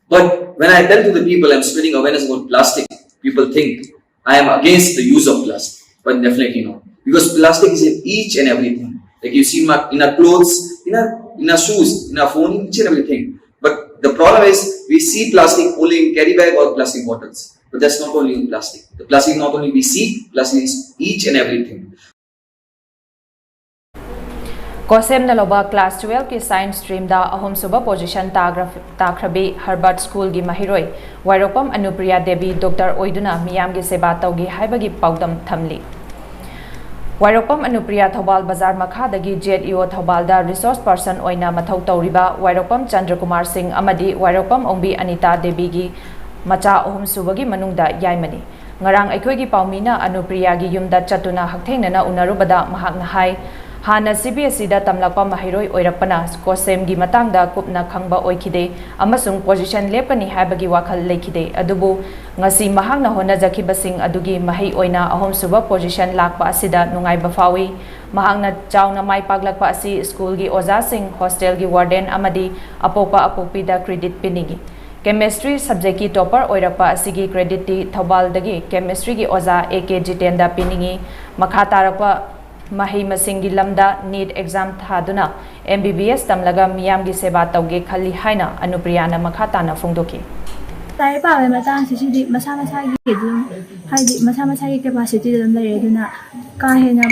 But when I tell to the people I'm spreading awareness about plastic, people think I am against the use of plastic. But definitely not. Because plastic is in each and everything. Like you see in our, in our clothes, in our, in our shoes, in our phone, each and everything. But the problem is we see plastic only in carry bag or plastic bottles. But that's not only in plastic. The plastic not only we see, plastic is each and everything. ꯀꯣꯁꯦꯝꯅ ꯂꯧꯕ class ꯇꯨꯋꯦꯜꯐꯀꯤ science ꯁ꯭ꯇ꯭ꯔꯤꯝꯗ ꯑꯍꯨꯝꯁꯨꯕ position ꯇꯥꯈ꯭ꯔ-, ꯇꯥꯈ꯭ꯔꯕꯤ ꯍꯔꯕꯔꯠ ꯁ꯭ꯀꯨꯜꯒꯤ ꯃꯍꯩꯔꯣꯏ ꯋꯥꯏꯔꯣꯛꯄꯝ ꯑꯅꯨꯄ꯭ꯔꯤꯌꯥ Devi doctor ꯑꯣꯏꯗꯨꯅ ꯃꯤꯌꯥꯝꯒꯤ ꯁꯦꯕꯥ ꯇꯧꯒꯦ ꯍꯥꯏꯕꯒꯤ ꯄꯥꯎꯗꯝ ꯊꯝꯂꯤ꯫ ꯋꯥꯏꯔꯣꯛꯄꯝ ꯑꯅꯨꯄ꯭ꯔꯤꯌꯥ ꯊꯧꯕꯥꯜ ꯕꯖꯥꯔ ꯃꯈꯥꯗꯒꯤ ꯖꯦꯠ ꯏ ꯑꯣ ꯊꯧꯕꯥꯜꯗ ꯔꯤꯁꯣꯔꯁ ꯄꯔꯁꯟ ꯑꯣꯏꯅ ꯃꯊꯧ ꯇꯧꯔꯤꯕ ꯋꯥꯏꯔꯣꯛꯄꯝ ꯆꯟꯗ꯭ꯔꯀꯨꯃꯥꯔ ꯁꯤꯡ ꯑꯃꯗꯤ ꯋꯥꯏꯔꯣꯛꯄꯝ ꯑꯣꯡꯕꯤ ꯑꯅꯤꯇꯥ ꯗꯦꯕꯤꯒꯤ ꯃꯆꯥ ꯑꯍꯨꯝꯁꯨꯕꯒꯤ ꯃꯅꯨꯡꯗ ꯌꯥꯏꯃꯅꯤ꯫ ꯉꯔꯥꯡ ꯑꯩꯈꯣꯏꯒꯤ ꯄꯥꯎꯃꯤꯅ ꯑꯅꯨꯄ꯭ꯔꯤꯌꯥꯒꯤ ꯌꯨꯝꯗ ꯆꯠꯇꯨꯅ ꯍꯛꯊꯦꯡꯅꯅ ꯎꯅꯔꯨꯕꯗ ꯃꯍꯥꯛꯅ ꯍꯥꯏ, ꯍꯥꯟꯅ ꯁꯤ ꯕꯤ ꯑꯦꯁ ꯏꯗ ꯇꯝꯂꯛꯄ ꯃꯍꯩꯔꯣꯏ ꯑꯣꯏꯔꯛꯄꯅ ꯀꯣꯁꯦꯝꯒꯤ ꯃꯇꯥꯡꯗ ꯀꯨꯞꯅ ꯈꯪꯕ ꯑꯣꯏꯈꯤꯗꯦ ꯑꯃꯁꯨꯡ ꯄꯣꯖꯤꯁꯟ ꯂꯦꯞꯀꯅꯤ ꯍꯥꯏꯕꯒꯤ ꯋꯥꯈꯜ ꯂꯩꯈꯤꯗꯦ꯫ ꯑꯗꯨꯕꯨ ꯉꯁꯤ ꯃꯍꯥꯛꯅ ꯍꯣꯠꯅꯖꯈꯤꯕꯁꯤꯡ ꯑꯗꯨꯒꯤ ꯃꯍꯩ ꯑꯣꯏꯅ ꯑꯍꯨꯝꯁꯨꯕ ꯄꯣꯖꯤꯁꯟ ꯂꯥꯛꯄ ꯑꯁꯤꯗ ꯅꯨꯡꯉꯥꯏꯕ ꯐꯥꯎꯏ꯫ ꯃꯍꯥꯛꯅ ꯆꯥꯎꯅ ꯃꯥꯏ ꯄꯥꯛꯂꯛꯄ ꯑꯁꯤ ꯁ꯭ꯀꯨꯜꯒꯤ ꯑꯣꯖꯥꯁꯤꯡ, ꯍꯣꯁꯇꯦꯜꯒꯤ ꯋꯥꯔꯗꯦꯟ ꯑꯃꯗꯤ ꯑꯄꯣꯛꯄ ꯑꯄꯣꯛꯄꯤꯗ ꯀ꯭ꯔꯦꯗꯤꯠ ꯄꯤꯅꯤꯡꯏ꯫ ꯀꯦꯃꯦꯁꯇ꯭ꯔꯤ ꯁꯕꯖꯦꯛꯀꯤ ꯇꯣꯄꯔ ꯑꯣꯏꯔꯛꯄ ꯑꯁꯤꯒꯤ ꯀ꯭ꯔꯦꯗꯤꯠꯇꯤ ꯊꯧꯕꯥꯜꯗꯒꯤ ꯀꯦꯃꯦꯁꯇ꯭ꯔꯤꯒꯤ ꯑꯣꯖꯥ ꯑꯦ ꯀꯦ ꯖꯤꯇꯦꯟꯗ ꯄꯤꯅꯤꯡꯏ꯫ ꯃꯈꯥ ꯇꯥꯔꯛꯄ ꯃꯍꯩ ꯃꯁꯤꯡꯒꯤ ꯂꯝꯗ ꯅꯤꯠ ꯑꯦꯛꯖꯥꯝ ꯊꯥꯗꯨꯅ ꯑꯦꯝ ꯕꯤ ꯕꯤ ꯑꯦꯁ ꯇꯝꯂꯒ ꯃꯤꯌꯥꯝꯒꯤ ꯁꯦꯕꯥ ꯇꯧꯒꯦ ꯈꯜꯂꯤ ꯍꯥꯏꯅ ꯑꯅꯨꯄ꯭ꯔꯤꯌꯥꯅ ꯃꯈꯥ ꯇꯥꯅ ꯐꯣꯡꯗꯣꯛꯈꯤ꯫ ꯂꯥꯏꯔꯤꯛ ꯄꯥꯕꯒꯤ ꯃꯇꯥꯡꯁꯦ ꯁꯤꯗꯤ ꯃꯁꯥ ꯃꯁꯥꯒꯤ ꯑꯗꯨꯝ, ꯍꯥꯏꯗꯤ ꯃꯁꯥ ꯃꯁꯥꯒꯤ ꯀꯦꯄꯥꯁꯤꯇꯤꯗ ꯑꯗꯨꯝ ꯂꯩꯔꯦ꯫ ꯑꯗꯨꯅ ꯀꯥ ꯍꯦꯟꯅ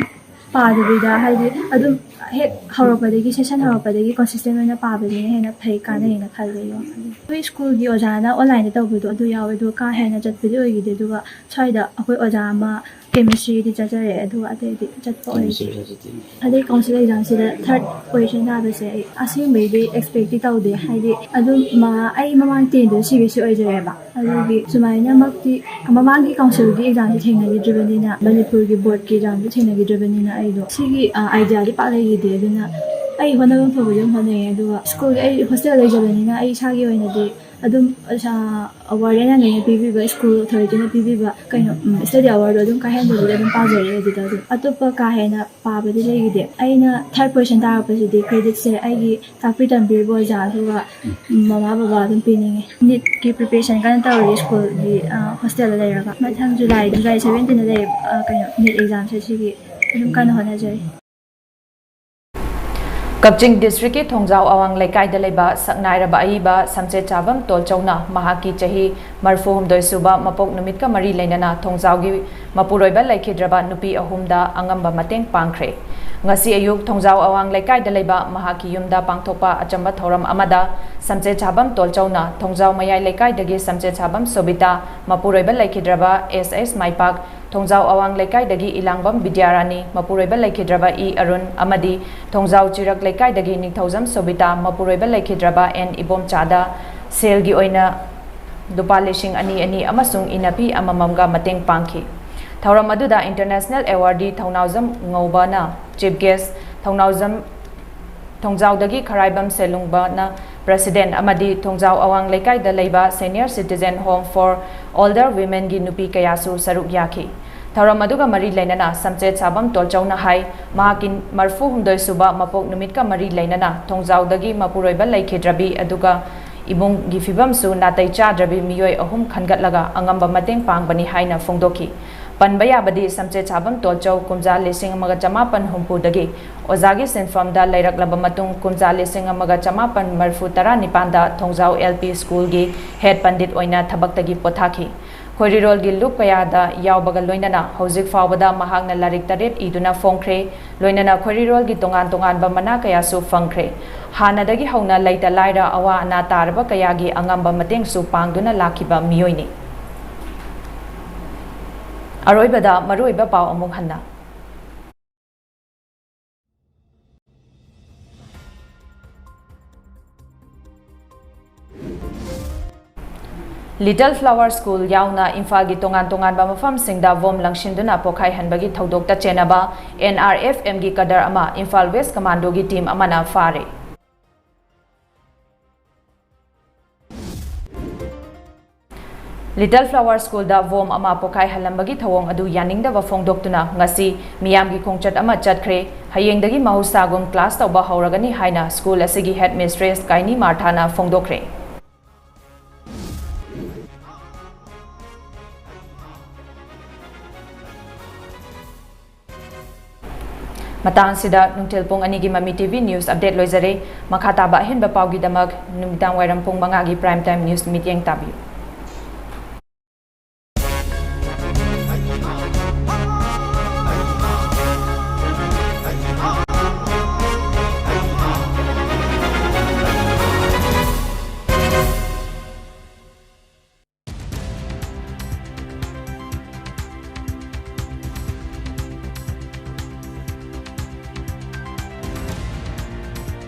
ꯄꯥꯗꯕꯤꯗ, ꯍꯥꯏꯗꯤ ꯑꯗꯨꯝ ꯍꯦꯛ ꯍꯧꯔꯛꯄꯗꯒꯤ, ꯁꯦꯁꯟ ꯍꯧꯔꯛꯄꯗꯒꯤ ꯀꯟꯁꯤꯁꯇꯦꯟ ꯑꯣꯏꯅ ꯄꯥꯕꯗꯨꯅ ꯍꯦꯟꯅ ꯐꯩ, ꯀꯥꯟꯅꯩꯅ ꯈꯜꯂꯦ ꯑꯩꯒꯤ ꯋꯥꯈꯜꯗꯗꯤ꯫ ꯑꯩꯈꯣꯏ ꯁ꯭ꯀꯨꯜꯒꯤ ꯑꯣꯖꯥꯅ ꯑꯣꯟꯂꯥꯏꯟꯗ ꯇꯧꯕꯗꯣ ꯑꯗꯨ ꯌꯥꯎꯋꯦ, ꯑꯗꯨꯒ ꯀꯥ ꯍꯦꯟꯅ ꯆꯠꯄꯗꯤ ꯑꯣꯏꯈꯤꯗꯦ꯫ ꯑꯗꯨꯒ ꯁ꯭ꯋꯥꯏꯗ ꯑꯩꯈꯣꯏ ꯑꯣꯖꯥ ꯑꯃ ꯀꯦꯃꯤꯁꯇ꯭ꯔꯤꯗꯤ ꯆꯠꯆꯔꯦ, ꯑꯗꯨꯒ ꯑꯇꯩꯗꯤ ꯆꯠꯄ ꯑꯣꯏꯗꯦ꯫ ꯑꯗꯩ ꯀꯥꯎꯟꯁꯤꯜ ꯑꯦꯛꯖꯥꯝꯁꯤꯗ ꯊꯥꯔꯠ ꯄꯣꯖꯤꯁꯟ ꯇꯥꯕꯁꯦ ꯑꯩ ꯑꯁꯦꯡꯕꯩꯗꯤ ꯑꯦꯛꯁꯄꯦꯛꯇꯤ ꯇꯧꯗꯦ꯫ ꯍꯥꯏꯗꯤ ꯑꯗꯨꯝ ꯃ-, ꯑꯩ ꯃꯃꯥꯡ ꯇꯦꯟꯗꯣ ꯁꯤ ꯕꯤ ꯑꯦꯁ ꯏ ꯑꯣꯏꯖꯔꯦꯕ, ꯑꯗꯨꯒꯤ ꯁꯨꯃꯥꯏꯅꯃꯛꯇꯤ ꯃꯃꯥꯡꯒꯤ ꯀꯥꯎꯟꯁꯤꯜꯒꯤ ꯑꯦꯛꯖꯥꯝꯁꯦ ꯊꯦꯡꯅꯈꯤꯗ꯭ꯔꯤꯕꯅꯤꯅ, ꯃꯅꯤꯄꯨꯔꯒꯤ ꯕꯣꯔꯗꯀꯤ ꯑꯦꯛꯖꯥꯝꯁꯦ ꯊꯦꯡꯅꯈꯤꯗ꯭ꯔꯤꯕꯅꯤꯅ ꯑꯩꯗꯣ ꯁꯤꯒꯤ, ꯑ, ꯑꯥꯏꯗꯤꯌꯥꯗꯤ ꯄꯥꯛ ꯂꯩꯈꯤꯗꯦ꯫ ꯑꯗꯨꯅ ꯑꯩ ꯍꯣꯠꯅꯐꯝ ꯊꯣꯛꯄꯗꯤ ꯑꯗꯨꯝ ꯍꯣꯠꯅꯩꯌꯦ꯫ ꯑꯗꯨꯒ ꯁ꯭ꯀꯨꯜꯒꯤ, ꯑꯩ ꯍꯣꯁꯇꯦꯜ ꯂꯩꯖꯕꯅꯤꯅ ꯑꯩ ꯏꯁꯥꯒꯤ ꯑꯣꯏꯅꯗꯤ ꯑꯗꯨꯝ, ꯑ, ꯋꯥꯔꯗꯦꯟꯅ ꯂꯣꯏꯅ ꯄꯤꯕꯤꯕ, ꯁ꯭ꯀꯨꯜ ꯑꯣꯊꯣꯔꯤꯇꯤꯅ ꯄꯤꯕꯤꯕ ꯀꯩꯅꯣ, ꯎꯝ, ꯁ꯭ꯇꯗꯤ ꯑꯋꯥꯔꯗꯣ ꯑꯗꯨꯝ ꯀꯥꯏꯍꯟꯗꯕꯤꯗ ꯑꯗꯨꯝ ꯄꯥꯖꯔꯦ꯫ ꯑꯗꯨꯗ ꯑꯗꯨꯝ ꯑꯇꯣꯞꯄ ꯀꯥ ꯍꯦꯟꯅ ꯄꯥꯕꯗꯤ ꯂꯩꯈꯤꯗꯦ꯫ ꯑꯩꯅ ꯊꯥꯔꯠ ꯄꯣꯖꯤꯁꯟ ꯇꯥꯔꯛꯄꯁꯤꯗꯤ ꯀ꯭ꯔꯦꯗꯤꯠꯁꯦ ꯑꯩꯒꯤ ꯇꯥꯛꯄꯤ ꯇꯝꯕꯤꯔꯤꯕ ꯑꯣꯖꯥ, ꯑꯗꯨꯒ ꯃꯃꯥ ꯕꯕꯥ ꯑꯗꯨꯝ ꯄꯤꯅꯤꯡꯉꯤ꯫ ꯅꯤꯠꯀꯤ ꯄ꯭ꯔꯤꯄꯦꯔꯦꯁꯟ ꯀꯟꯅ ꯇꯧꯔꯤ ꯁ꯭ꯀꯨꯜꯒꯤ, ꯑ, ꯍꯣꯁꯇꯦꯜꯗ ꯂꯩꯔꯒ꯫ ꯃꯊꯪ ꯖꯨꯂꯥꯏ, ꯖꯨꯂꯥꯏ ꯁꯕꯦꯟꯇꯤꯟꯗ ꯂꯩ, ꯑ, ꯀꯩꯅꯣ, ꯅꯤꯠ ꯑꯦꯛꯖꯥꯝꯁꯦ, ꯁꯤꯒꯤ ꯑꯗꯨꯝ ꯀꯟꯅ ꯍꯣꯠꯅꯖꯔꯤ꯫ ꯀꯛꯆꯤꯡ ꯗꯤꯁꯇ꯭ꯔꯤꯛꯀꯤ ꯊꯣꯡꯖꯥꯎ ꯑꯋꯥꯡ ꯂꯩꯀꯥꯏꯗ ꯂꯩꯕ ꯁꯛꯅꯥꯏꯔꯕ ꯑꯏꯕ ꯁꯝꯆꯦꯠ ꯁꯥꯕꯝ ꯇꯣꯜꯆꯧꯅ ꯃꯍꯥꯛꯀꯤ ꯆꯍꯤ ꯃꯔꯤꯐꯨ ꯍꯨꯝꯗꯣꯏ ꯁꯨꯕ ꯃꯄꯣꯛ ꯅꯨꯃꯤꯠꯀ ꯃꯔꯤ ꯂꯩꯅꯅ ꯊꯣꯡꯖꯥꯎꯒꯤ ꯃꯄꯨꯔꯣꯏꯕ ꯂꯩꯈꯤꯗ꯭ꯔꯕ ꯅꯨꯄꯤ ꯑꯍꯨꯝꯗ ꯑꯉꯝꯕ ꯃꯇꯦꯡ ꯄꯥꯡꯈ꯭ꯔꯦ꯫ ꯉꯁꯤ ꯑꯌꯨꯛ ꯊꯣꯡꯖꯥꯎ ꯑꯋꯥꯡ ꯂꯩꯀꯥꯏꯗ ꯂꯩꯕ ꯃꯍꯥꯛꯀꯤ ꯌꯨꯝꯗ ꯄꯥꯡꯊꯣꯛꯄ ꯑꯆꯝꯕ ꯊꯧꯔꯝ ꯑꯃꯗ ꯁꯝꯆꯦꯠ ꯁꯥꯕꯝ ꯇꯣꯜꯆꯧꯅ ꯊꯣꯡꯖꯥꯎ ꯃꯌꯥꯏ ꯂꯩꯀꯥꯏꯗꯒꯤ ꯁꯝꯆꯦꯠ ꯁꯥꯕꯝ ꯁꯣꯕꯤꯇꯥ, ꯃꯄꯨꯔꯣꯏꯕ ꯂꯩꯈꯤꯗ꯭ꯔꯕ ꯑꯦꯁ ꯑꯦꯁ ꯃꯥꯏꯄꯥꯛ, ꯊꯣꯡꯖꯥꯎ ꯑꯋꯥꯡ ꯂꯩꯀꯥꯏꯗꯒꯤ ꯏꯂꯥꯡꯕꯝ ꯕꯤꯗ꯭ꯌꯥꯔꯥꯅꯤ, ꯃꯄꯨꯔꯣꯏꯕ ꯂꯩꯈꯤꯗ꯭ꯔꯕ ꯏ ꯑꯔꯨꯟ ꯑꯃꯗꯤ ꯊꯣꯡꯖꯥꯎ ꯆꯤꯔꯛ ꯂꯩꯀꯥꯏꯗꯒꯤ ꯅꯤꯡꯊꯧꯖꯝ ꯁꯣꯕꯤꯇꯥ, ꯃꯄꯨꯔꯣꯏꯕ ꯂꯩꯈꯤꯗ꯭ꯔꯕ ꯑꯦꯟ ꯏꯕꯣꯝꯆꯥꯗ ꯁꯦꯜꯒꯤ ꯑꯣꯏꯅ ꯂꯨꯄꯥ ꯂꯤꯁꯤꯡ ꯑꯅꯤ ꯑꯅꯤ ꯑꯃꯁꯨꯡ ꯏꯅꯐꯤ ꯑꯃꯃꯝꯒ ꯃꯇꯦꯡ ꯄꯥꯡꯈꯤ꯫ ꯊꯧꯔꯝ ꯑꯗꯨꯗ ꯏꯟꯇꯔꯅꯦꯁꯅꯦꯜ ꯑꯦꯋꯥꯔꯗꯤ ꯊꯧꯅꯥꯎꯖꯝ ꯉꯧꯕꯅ ꯆꯤꯐ ꯒꯦꯁ, ꯊꯧꯅꯥꯎꯖꯝ, ꯊꯣꯡꯖꯥꯎꯗꯒꯤ ꯈꯔꯥꯏꯕꯝ ꯁꯦꯂꯨꯡꯕꯅ ꯄ꯭ꯔꯁꯤꯗꯦꯟ ꯑꯃꯗꯤ ꯊꯣꯡꯖꯥꯎ ꯑꯋꯥꯡ ꯂꯩꯀꯥꯏꯗ ꯂꯩꯕ senior citizen home for older ꯋꯤꯃꯦꯟꯒꯤ ꯅꯨꯄꯤ ꯀꯌꯥꯁꯨ ꯁꯔꯨꯛ ꯌꯥꯈꯤ꯫ ꯊꯧꯔꯝ ꯑꯗꯨꯒ ꯃꯔꯤ ꯂꯩꯅꯅ ꯁꯝꯆꯦꯠ ꯁꯥꯕꯝ ꯇꯣꯜꯆꯧꯅ ꯍꯥꯏ, ꯃꯍꯥꯛꯀꯤ ꯃꯔꯤꯐꯨ ꯍꯨꯝꯗꯣꯏ ꯁꯨꯕ ꯃꯄꯣꯛ ꯅꯨꯃꯤꯠꯀ ꯃꯔꯤ ꯂꯩꯅꯅ ꯊꯣꯡꯖꯥꯎꯗꯒꯤ ꯃꯄꯨꯔꯣꯏꯕ ꯂꯩꯈꯤꯗ꯭ꯔꯕꯤ ꯑꯗꯨꯒ ꯏꯃꯨꯡꯒꯤ ꯐꯤꯕꯝꯁꯨ ꯅꯥꯇꯩ ꯆꯥꯗ꯭ꯔꯕꯤ ꯃꯤꯑꯣꯏ ꯑꯍꯨꯝ ꯈꯟꯒꯠꯂꯒ ꯑꯉꯝꯕ ꯃꯇꯦꯡ ꯄꯥꯡꯕꯅꯤ ꯍꯥꯏꯅ ꯐꯣꯡꯗꯣꯛꯈꯤ꯫ ꯄꯟꯕ ꯌꯥꯕꯗꯤ ꯁꯝꯆꯦꯠ ꯁꯥꯕꯝ ꯇꯣꯜꯆꯧ ꯀꯨꯝꯖꯥ ꯂꯤꯁꯤꯡ ꯑꯃꯒ ꯆꯃꯥꯄꯟ ꯍꯨꯝꯐꯨꯗꯒꯤ ꯑꯣꯖꯥꯒꯤ ꯁꯤꯟꯐꯝꯗ ꯂꯩꯔꯛꯂꯕ ꯃꯇꯨꯡ ꯀꯨꯝꯖꯥ ꯂꯤꯁꯤꯡ ꯑꯃꯒ ꯆꯃꯥꯄꯟ ꯃꯔꯤꯐꯨ ꯇꯔꯥ ꯅꯤꯄꯥꯟꯗ ꯊꯣꯡꯖꯥꯎ L P schoolꯒꯤ head ꯄꯟꯗꯤꯠ ꯑꯣꯏꯅ ꯊꯕꯛꯇꯒꯤ ꯄꯣꯊꯥꯈꯤ꯫ ꯈꯣꯏꯔꯤꯔꯣꯜꯒꯤ ꯂꯨꯞ ꯀꯌꯥꯗ ꯌꯥꯎꯕꯒ ꯂꯣꯏꯅꯅ ꯍꯧꯖꯤꯛ ꯐꯥꯎꯕꯗ ꯃꯍꯥꯛꯅ ꯂꯥꯏꯔꯤꯛ ꯇꯔꯦꯠ ꯏꯗꯨꯅ ꯐꯣꯡꯈ꯭ꯔꯦ꯫ ꯂꯣꯏꯅꯅ ꯈꯣꯏꯔꯤꯔꯣꯜꯒꯤ ꯇꯣꯉꯥꯟ ꯇꯣꯉꯥꯟꯕ ꯃꯅꯥ ꯀꯌꯥꯁꯨ ꯐꯪꯈ꯭ꯔꯦ꯫ ꯍꯥꯟꯅꯗꯒꯤ ꯍꯧꯅ ꯂꯩꯇ ꯂꯥꯏꯔ ꯑꯋꯥ ꯑꯅꯥ ꯇꯥꯔꯕ ꯀꯌꯥꯒꯤ ꯑꯉꯝꯕ ꯃꯇꯦꯡꯁꯨ ꯄꯥꯡꯗꯨꯅ ꯂꯥꯛꯈꯤꯕ ꯃꯤꯑꯣꯏꯅꯤ꯫ ꯑꯔꯣꯏꯕꯗ ꯃꯔꯨꯑꯣꯏꯕ ꯄꯥꯎ ꯑꯃꯨꯛ ꯍꯟꯅ꯫ Little Flower School ꯌꯥꯎꯅ ꯏꯝꯐꯥꯜꯒꯤ ꯇꯣꯉꯥꯟ ꯇꯣꯉꯥꯟꯕ ꯃꯐꯝꯁꯤꯡꯗ ꯕꯣꯝ ꯂꯪꯁꯤꯟꯗꯨꯅ ꯄꯣꯈꯥꯏꯍꯟꯕꯒꯤ ꯊꯧꯗꯣꯛꯇ ꯆꯦꯟꯅꯕ N R F Mꯒꯤ ꯀꯗꯔ ꯑꯃ ꯏꯝꯐꯥꯜ West Commandoꯒꯤ team ꯑꯃꯅ ꯐꯥꯔꯦ꯫ Little Flower Schoolꯗ ꯕꯣꯝ ꯑꯃ ꯄꯣꯈꯥꯏꯍꯜꯂꯝꯕꯒꯤ ꯊꯧꯑꯣꯡ ꯑꯗꯨ ꯌꯥꯅꯤꯡꯗꯕ ꯐꯣꯡꯗꯣꯛꯇꯨꯅ ꯉꯁꯤ ꯃꯤꯌꯥꯝꯒꯤ ꯈꯣꯡꯆꯠ ꯑꯃ ꯆꯠꯈ꯭ꯔꯦ꯫ ꯍꯌꯦꯡꯗꯒꯤ ꯃꯍꯧꯁꯥꯒꯨꯝ class ꯇꯧꯕ ꯍꯧꯔꯒꯅꯤ ꯍꯥꯏꯅ school ꯑꯁꯤꯒꯤ headmistress ꯀꯥꯏꯅꯤ ꯃꯥꯔꯊꯥꯅ ꯐꯣꯡꯗꯣꯛꯈ꯭ꯔꯦ꯫ ꯃꯇꯥꯡꯁꯤꯗ ꯅꯨꯡꯊꯤꯜ ꯄꯨꯡ ꯑꯅꯤꯒꯤ ꯃꯃꯤ T V news update ꯂꯣꯏꯖꯔꯦ꯫ ꯃꯈꯥ ꯇꯥꯕ ꯑꯍꯦꯟꯕ ꯄꯥꯎꯒꯤꯗꯃꯛ ꯅꯨꯃꯤꯗꯥꯡ ꯋꯥꯏꯔꯝ ꯄꯨꯡ ꯃꯉꯥꯒꯤ prime time news ꯃꯤꯠꯌꯦꯡ ꯇꯥꯕꯤꯌꯨ꯫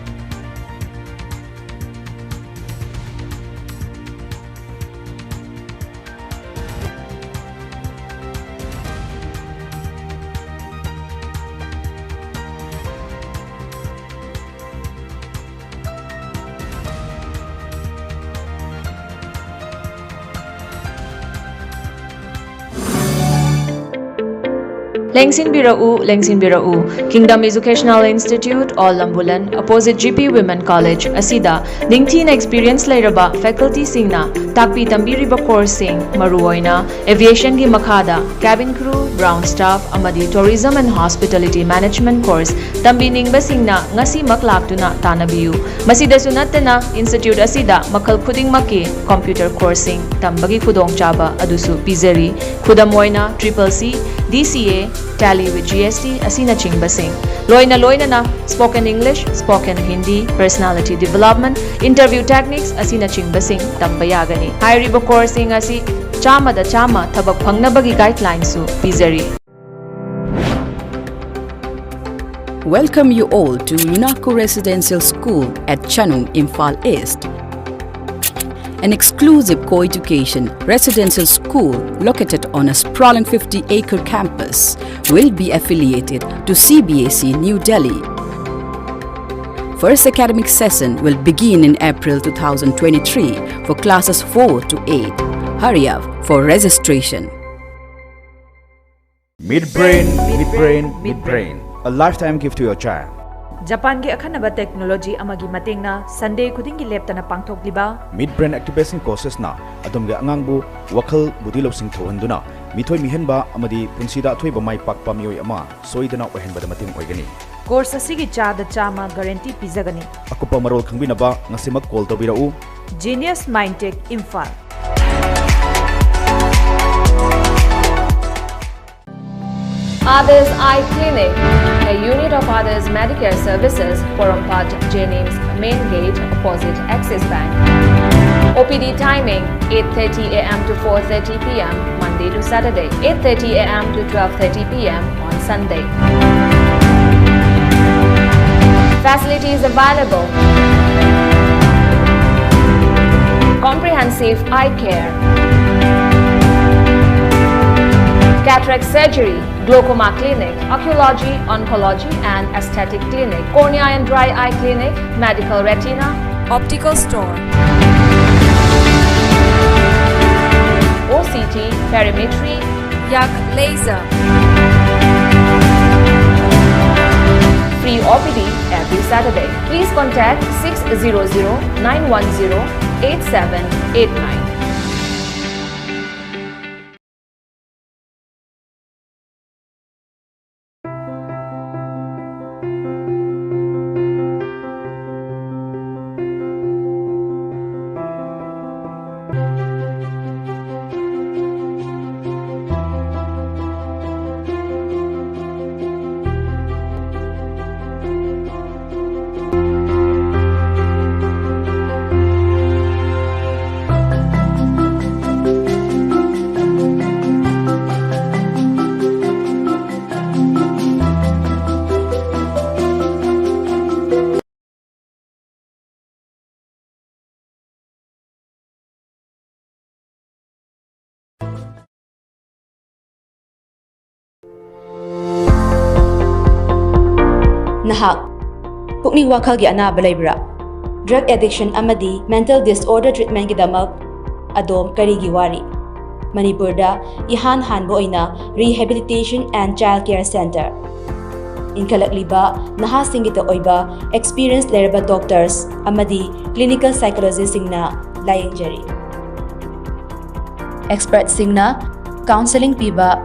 ꯂꯦꯡꯁꯤꯟꯕꯤꯔꯛꯎ, ꯂꯦꯡꯁꯤꯟꯕꯤꯔꯛꯎ꯫ Kingdom Educational Institute, Old Lambulan, opposite G P Women College ꯑꯁꯤꯗ ꯅꯤꯡꯊꯤꯅ experience ꯂꯩꯔꯕ facultyꯁꯤꯡꯅ ꯇꯥꯛꯄꯤ ꯇꯝꯕꯤꯔꯤꯕ courseꯁꯤꯡ, ꯃꯔꯨꯑꯣꯏꯅ aviationꯒꯤ ꯃꯈꯥꯗ cabin crew, ground staff ꯑꯃꯗꯤ tourism and hospitality management course ꯇꯝꯕꯤꯅꯤꯡꯕꯁꯤꯡꯅ ꯉꯁꯤꯃꯛ ꯂꯥꯛꯇꯨꯅ ꯇꯥꯟꯅꯕꯤꯌꯨ꯫ ꯃꯁꯤꯗꯁꯨ ꯅꯠꯇꯅ, institute ꯑꯁꯤꯗ ꯃꯈꯜ ꯈꯨꯗꯤꯡꯃꯛꯀꯤ computer courseꯁꯤꯡ ꯇꯝꯕꯒꯤ ꯈꯨꯗꯣꯡꯆꯥꯕ ꯑꯗꯨꯁꯨ ꯄꯤꯖꯔꯤ꯫ ꯈꯨꯗꯝ ꯑꯣꯏꯅ, triple C, D C A, Tally with G S T ꯑꯁꯤꯅꯆꯤꯡꯕꯁꯤꯡ, ꯂꯣꯏꯅ ꯂꯣꯏꯅꯅ spoken English, spoken Hindi, personality development, interview techniques ꯑꯁꯤꯅꯆꯤꯡꯕꯁꯤꯡ ꯇꯝꯕ ꯌꯥꯒꯅꯤ꯫ ꯍꯥꯏꯔꯤꯕ courseꯁꯤꯡ ꯑꯁꯤ ꯆꯥꯝꯃꯗ ꯆꯥꯝꯃ ꯊꯕꯛ ꯐꯪꯅꯕꯒꯤ guidelinesꯁꯨ ꯄꯤꯖꯔꯤ꯫ Welcome you all to Lunaco Residential School at Chanung, Imphal East. An exclusive co-education residential school located on a sprawling fifty-acre campus will be affiliated to C B S E New Delhi. First academic session will begin in April two thousand twenty-three for classes four to eight. Hurry up for registration. Midbrain, Midbrain, Midbrain. A lifetime gift to your child. ꯖꯄꯥꯟꯒꯤ ꯑꯈꯟꯅꯕ technology ꯑꯃꯒꯤ ꯃꯇꯦꯡꯅ Sunday ꯈꯨꯗꯤꯡꯒꯤ ꯂꯦꯞꯇꯅ ꯄꯥꯡꯊꯣꯛꯂꯤꯕ Midbrain Activation Courses ꯅ ꯑꯗꯣꯝꯒꯤ ꯑꯉꯥꯡꯕꯨ ꯋꯥꯈꯜ, ꯕꯨꯙꯤ ꯂꯧꯁꯤꯡ ꯊꯧꯍꯟꯗꯨꯅ ꯃꯤꯊꯣꯏ ꯃꯤꯍꯦꯟꯕ ꯑꯃꯗꯤ ꯄꯨꯟꯁꯤꯗ ꯑꯊꯣꯏꯕ ꯃꯥꯏ ꯄꯥꯛꯄ ꯃꯤꯑꯣꯏ ꯑꯃ ꯁꯣꯏꯗꯅ ꯑꯣꯏꯍꯟꯕꯗ ꯃꯇꯦꯡ ꯑꯣꯏꯒꯅꯤ꯫ Course ꯑꯁꯤꯒꯤ ꯆꯥꯗ ꯆꯥꯝꯃ guarantee ꯄꯤꯖꯒꯅꯤ꯫ ꯑꯀꯨꯞꯄ ꯃꯔꯣꯜ ꯈꯪꯕꯤꯅꯕ ꯉꯁꯤꯃꯛ call ꯇꯧꯕꯤꯔꯛꯎ꯫ Genius Mindtech, Imphal. Others Eye Clinic, a unit of Others Medicare Services, Porompat, Jennings Main Gate, opposite Axis Bank. O P D timing, eight thirty A M to four thirty P M, Monday to Saturday, eight thirty A M to twelve thirty P M on Sunday. Facilities available: comprehensive eye care, cataract surgery, glaucoma clinic, oncology, oncology and aesthetic clinic, cornea and dry eye clinic, medical retina, optical store, O C T, perimetry, yak laser, O P D every Saturday. Please contact six zero zero nine one zero eight seven eight nine. ꯅꯍꯥꯛ ꯄꯨꯛꯅꯤꯡ ꯋꯥꯈꯜꯒꯤ ꯑꯅꯥꯕ ꯂꯩꯕ꯭ꯔꯥ? Drug addiction ꯑꯃꯗꯤ mental disorder treatmentꯒꯤꯗꯃꯛ ꯑꯗꯣꯝ ꯀꯔꯤꯒꯤ ꯋꯥꯔꯤ? ꯃꯅꯤꯄꯨꯔꯗ ꯏꯍꯥꯟ ꯍꯥꯟꯕ ꯑꯣꯏꯅ Rehabilitation and Child Care Center, ꯏꯟꯈꯠꯂꯛꯂꯤꯕ ꯅꯍꯥꯁꯤꯡꯒꯤꯗ ꯑꯣꯏꯕ experience ꯂꯩꯔꯕ doctors ꯑꯃꯗꯤ clinical psychologistꯁꯤꯡꯅ ꯂꯥꯌꯦꯡꯖꯔꯤ꯫ Expertꯁꯤꯡꯅ counselling ꯄꯤꯕ,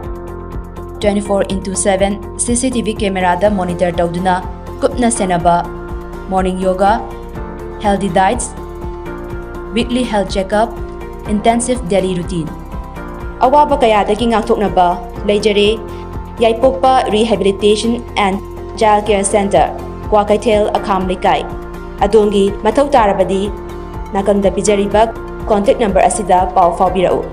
twenty four into seven C C T V cameraꯗ monitor ꯇꯧꯗꯨꯅ ꯀꯨꯞꯅ ꯁꯦꯟꯅꯕ, morning yoga, healthy diets, weekly health checkup, intensive daily routine꯫ ꯑꯋꯥꯕ ꯀꯌꯥꯗꯒꯤ ꯉꯥꯛꯊꯣꯛꯅꯕ ꯂꯩꯖꯔꯦ꯫ ꯌꯥꯏꯄꯣꯛꯄ Rehabilitation and Child Care Center, Kwakeithel, ꯑꯈꯥꯝ ꯂꯩꯀꯥꯏ꯫ ꯑꯗꯣꯝꯒꯤ ꯃꯊꯧ ꯇꯥꯔꯕꯗꯤ ꯅꯥꯀꯟꯗ ꯄꯤꯖꯔꯤꯕ contact number ꯑꯁꯤꯗ ꯄꯥꯎ ꯐꯥꯎꯕꯤꯔꯛꯎ꯫